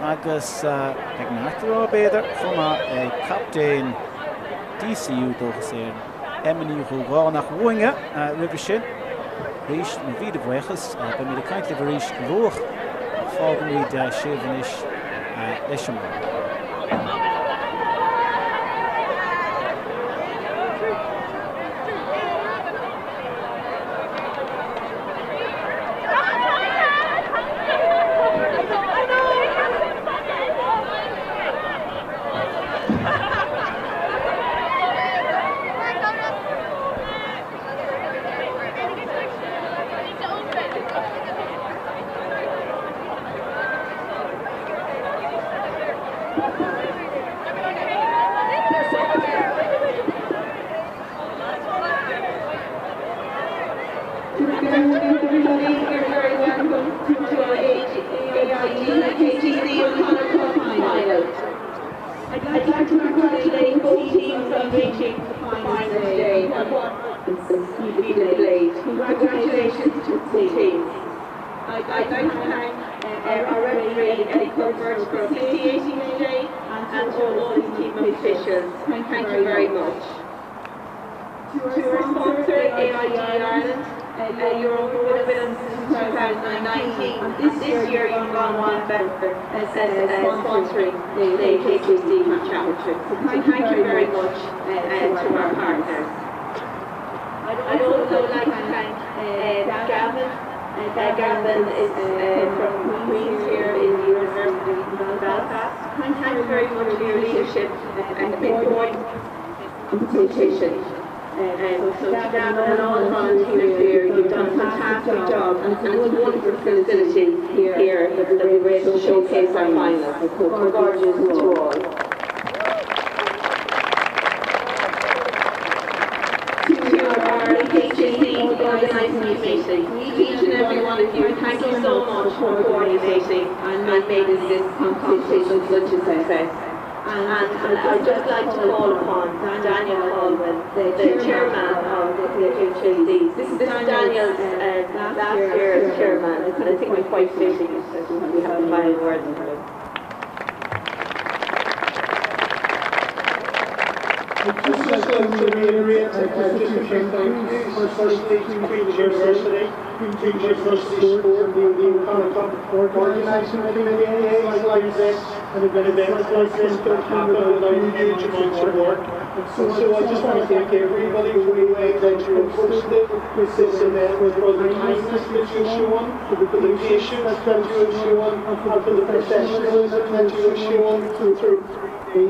S1: agus beidh neart le rá b'fhéidir chomh maith ag captaen DCU Dóchas Éireann, Emma Ní Dhúgáin ach uainne roimhe sin arís mo mhíle buíochas. Beimid ag caint libh arís go luath ach fágaimid sibh anois leis an mBord.
S2: Everybody, you're very welcome to our AIG HSC O'Connor Cup final. I'd like to congratulate both teams on reaching the final today. What played. Congratulations to the teams. I'd like to thank our referee Eddie Cuthbert for officiating today and to all his team of officials. Thank you very much. To our sponsor, AIG Ireland, you're on board with us since 2019. And this year you've gone one better as sponsoring the HSC Championship. So thank you very much to our partners. I'd also like to thank Gavin. Gavin is from Queen's here in the University of Belfast. Thank you very much for your leadership and competition. So Gavin and all the volunteers here, you've done a fantastic job and it's a wonderful facility here that we were able to showcase our finals. So congratulations to all. To our HSC organising committee, each and every one of you, thank you so much for coordinating and making this competition such a success. And I'd just like to call upon Daniel Caldwell, the chairman of the HSC. This is Daniel's last year as chairman, and I think it's quite fitting that we have the final words from him.
S3: I'd just like to reiterate just a few thank yous. Firstly to Queen's University, Queen's University Sport, the O'Connor Cup organising committee, days like this and events like this don't happen without huge amounts of work. And so I just want to thank everybody for the way that you have hosted this event, for the kindness that you've shown, for the patience that you have shown, and for the professionalism that you have shown through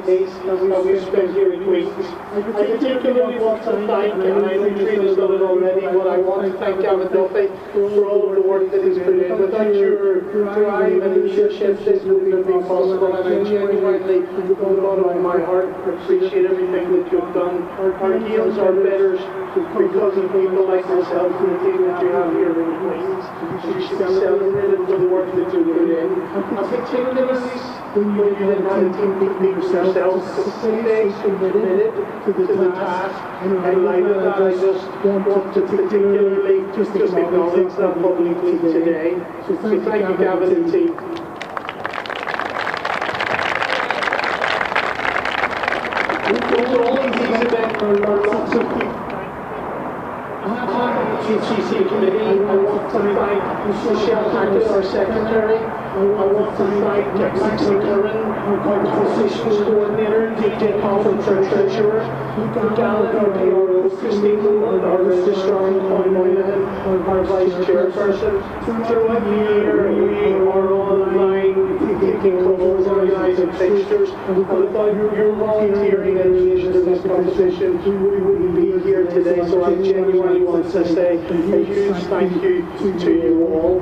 S3: days that we've spent here in Queen's. I particularly want to thank, and I know Trina's done it already, but I want to thank Gavin Duffy for all of the work that he's put in. Without your drive and leadership, this wouldn't have been possible, and I genuinely, from the bottom of my heart, appreciate everything that you've done. Our games are better because of people like yourself and the team that you have here in Queen's. You should be celebrated for the work that you put in, and particularly when you didn't have a team beat yourself, to stay committed to the task. And in light of that, I just want to particularly just acknowledge that publicly today. So thank you, Gavin and team. Overall, these events are lots of people. On behalf of the HSC committee, I want to thank Michelle Hackett, our secretary, I want to thank Maxie Curran, our competitions coordinator, DJ Coffin, our treasurer, Luke Gallen, our PRO, Christine Nolan, our registrar, and Coin Moynihan, our vice chairperson. Throughout the year, we are online taking calls, organising fixtures, and without your volunteering in relation to this competition, we wouldn't be here today. So I genuinely want to say a huge thank you to you all.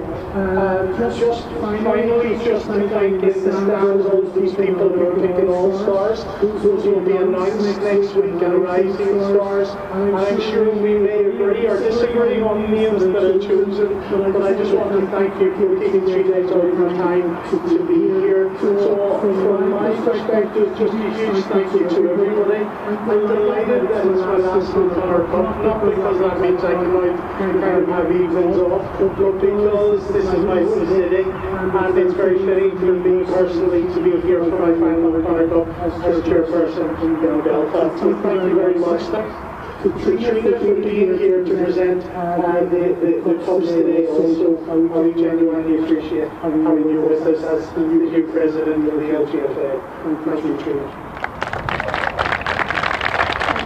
S3: Just finally, just to thank in the stands all these people who are picking all stars. Those will be announced next week and rising stars. And I'm sure we may agree or disagree on names that are chosen, but I just want to thank you for taking 3 days out of your time to be here. So from my perspective, just a huge thank you to everybody. I'm delighted that it's my last O'Connor Cup, not because that means I can now kind of have evenings off, but because this is my home city, and it's very fitting for me personally to be here for my final O'Connor Cup as chairperson in Belfast. So thank you very much. Thanks to Trina for being here to present the cups today also. We genuinely appreciate having you with us as the new president of the LGFA. Thank you, Trina.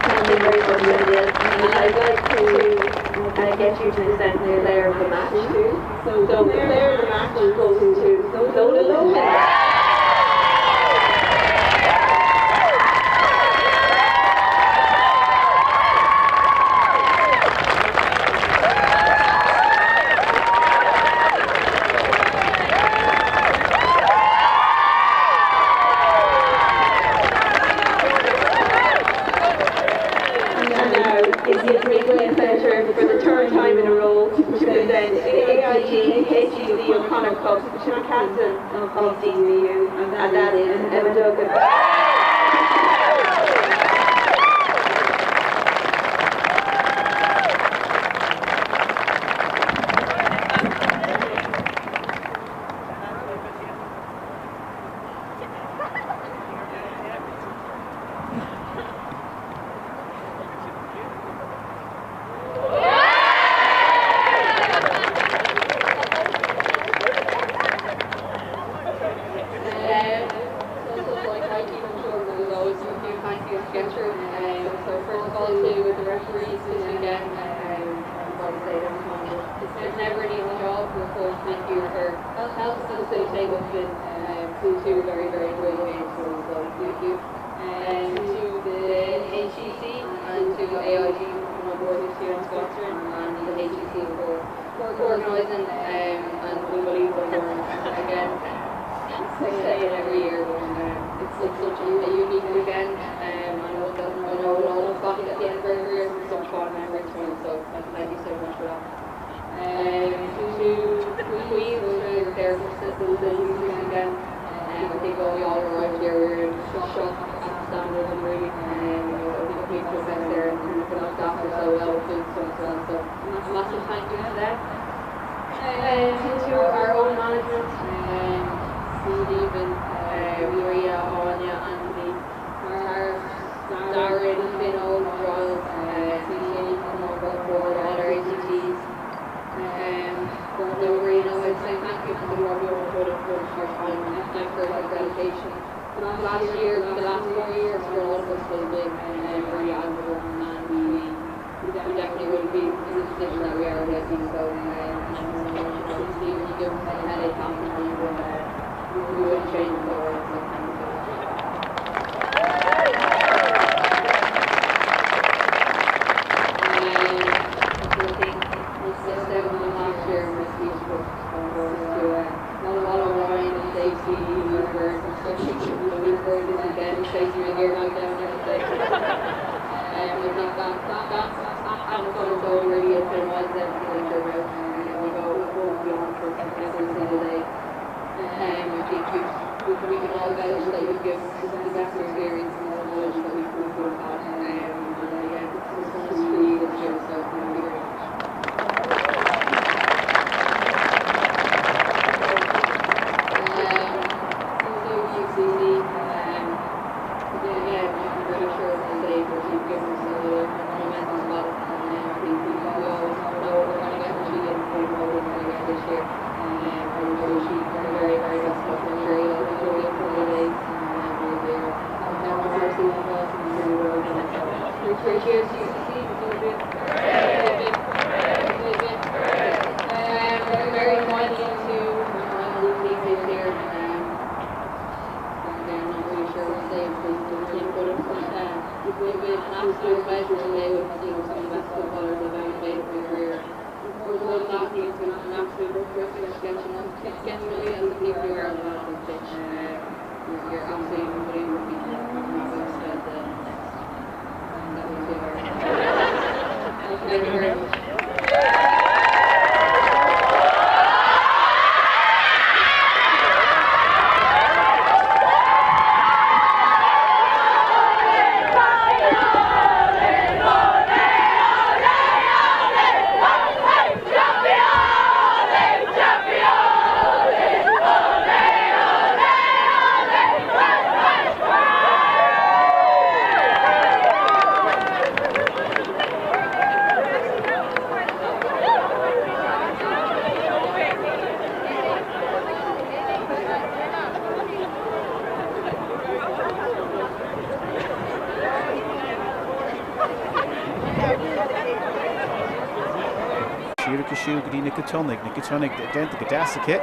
S2: Thank you very much, Lydia. And I'd like to get you to present the player of the match too. So the player of the match goes to Lola Lopez. For the third time in a row to present the AIG HEC O'Connor Cup to the captain of DCU, and that is Emma Duggan.
S4: This year, and she very, very
S2: First year UCC, very finally to my final team this year. I'm not really sure what to say because I can't put it, but it's been an absolute pleasure to play with you know, some of the best footballers I've ever played in my career. But more than that, it's been an absolute privilege to get to know, get to know you as the people you are on the pitch. You're absolutely unbelievable people. And the next that we do. Thank you very much.
S1: Siar aici siúd go dtí Nic an tSionnaigh, Nic an tSionnaigh déanta go deas aici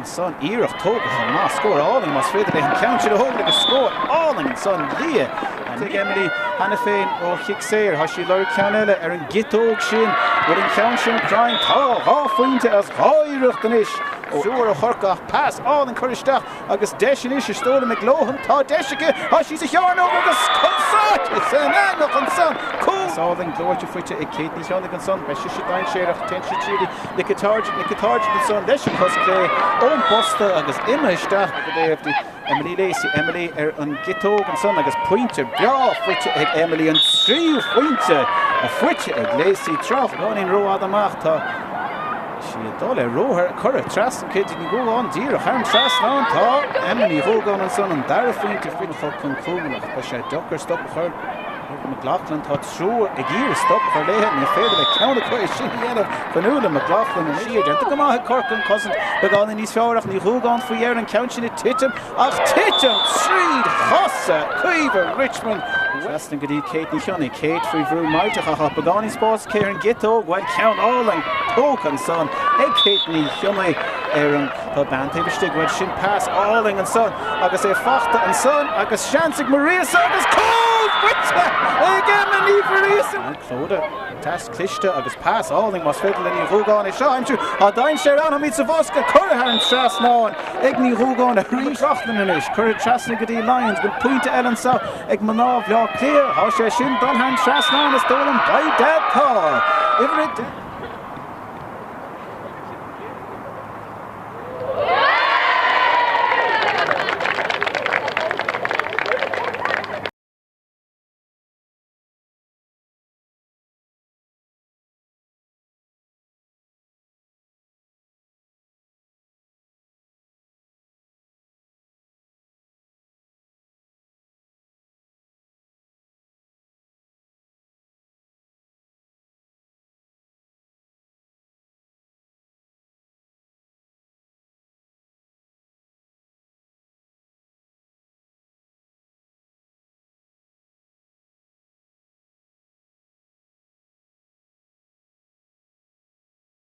S1: ansan, iarracht tógtha chomh maith, scór álainn más féidir léi an ceann sin a thógáil agus scór álainn ansan Leah ag Emily cheana féin ó chic saor. Tá sí ag lorg ceann eile ar an gciotóg sin. Bhfuil an ceann sin cruinn? Tá! 2 phointe as 2 iarracht anois ó thriúr ó Chorcaigh ach pas álainn curtha isteach Agus deis anois is dóigh le McLoughlin, tá deis aici, tá sí sa chearnóg agus chun sáite san eangach ansan, cúl! Álainn gleoite faighte ag Kate Ní Chionnaith ansan, beidh sise dainséarach, téann sí tríd Nikki Targett, Nikki Targett ansan leis an chos clé ón bposta agus imithe isteach go dtaobh di Emily Lacey, Emily ar an gciotóg ansan agus pointe breá faighte ag Emily, an tríú phointe faighte ag Lacey, tráth beagáinín rófhada amach, tá. Sí ag dul ar ruathar curtha trasna Kate Ní Dhúgáin díreach thar an trasnán. Tá Emma Ní Dhúgáin ansan an dara phointe faighte chun cúl ach beidh sé deacair stop a chur ar McLaughlin. Tá triúr ag iarraidh stop a chur léithe. Ní féidir le ceann acu é sin a dhéanamh. Fionnuala McLaughlin anois. Déanta go maith ag Corcaigh an chosaint beagáinín níos fearr ach Ní Dhúgáin faoi dheireadh an ceann sin ag titim. Ach titim tríd chosa Caoimhe Richmond. Trasna go dtí Kate Ní Chionnaith. Kate faoi bhrú millteach ach tá beagáinín spáis aici ar an gciotóg. Bhuel, ceann álainn tógtha ansan ag Kate Ní Chionnaith ar an. Tá bean taobh istigh. Bhuel, sin pas álainn ansan agus é fachta ansan agus seans ag Marisa agus cúl faighte ag Emma Ní Mhuiríosa. Clodagh, pas cliste agus pas álainn más féidir le Ní Dhúgáin é seo a aimsiú. Tá dainséar ann, táimid sa bhosca, curtha thar an trasnán. Ag Ní Dhúgáin arís. McLaughlin anois. Curtha trasna go dtí Lyons. Bhfuil pointe eile anseo ag mná Bhaile Átha Cliath? Tá sé sin dul thar an trasnán is dóigh liom. By dad tá! Uimhir 10.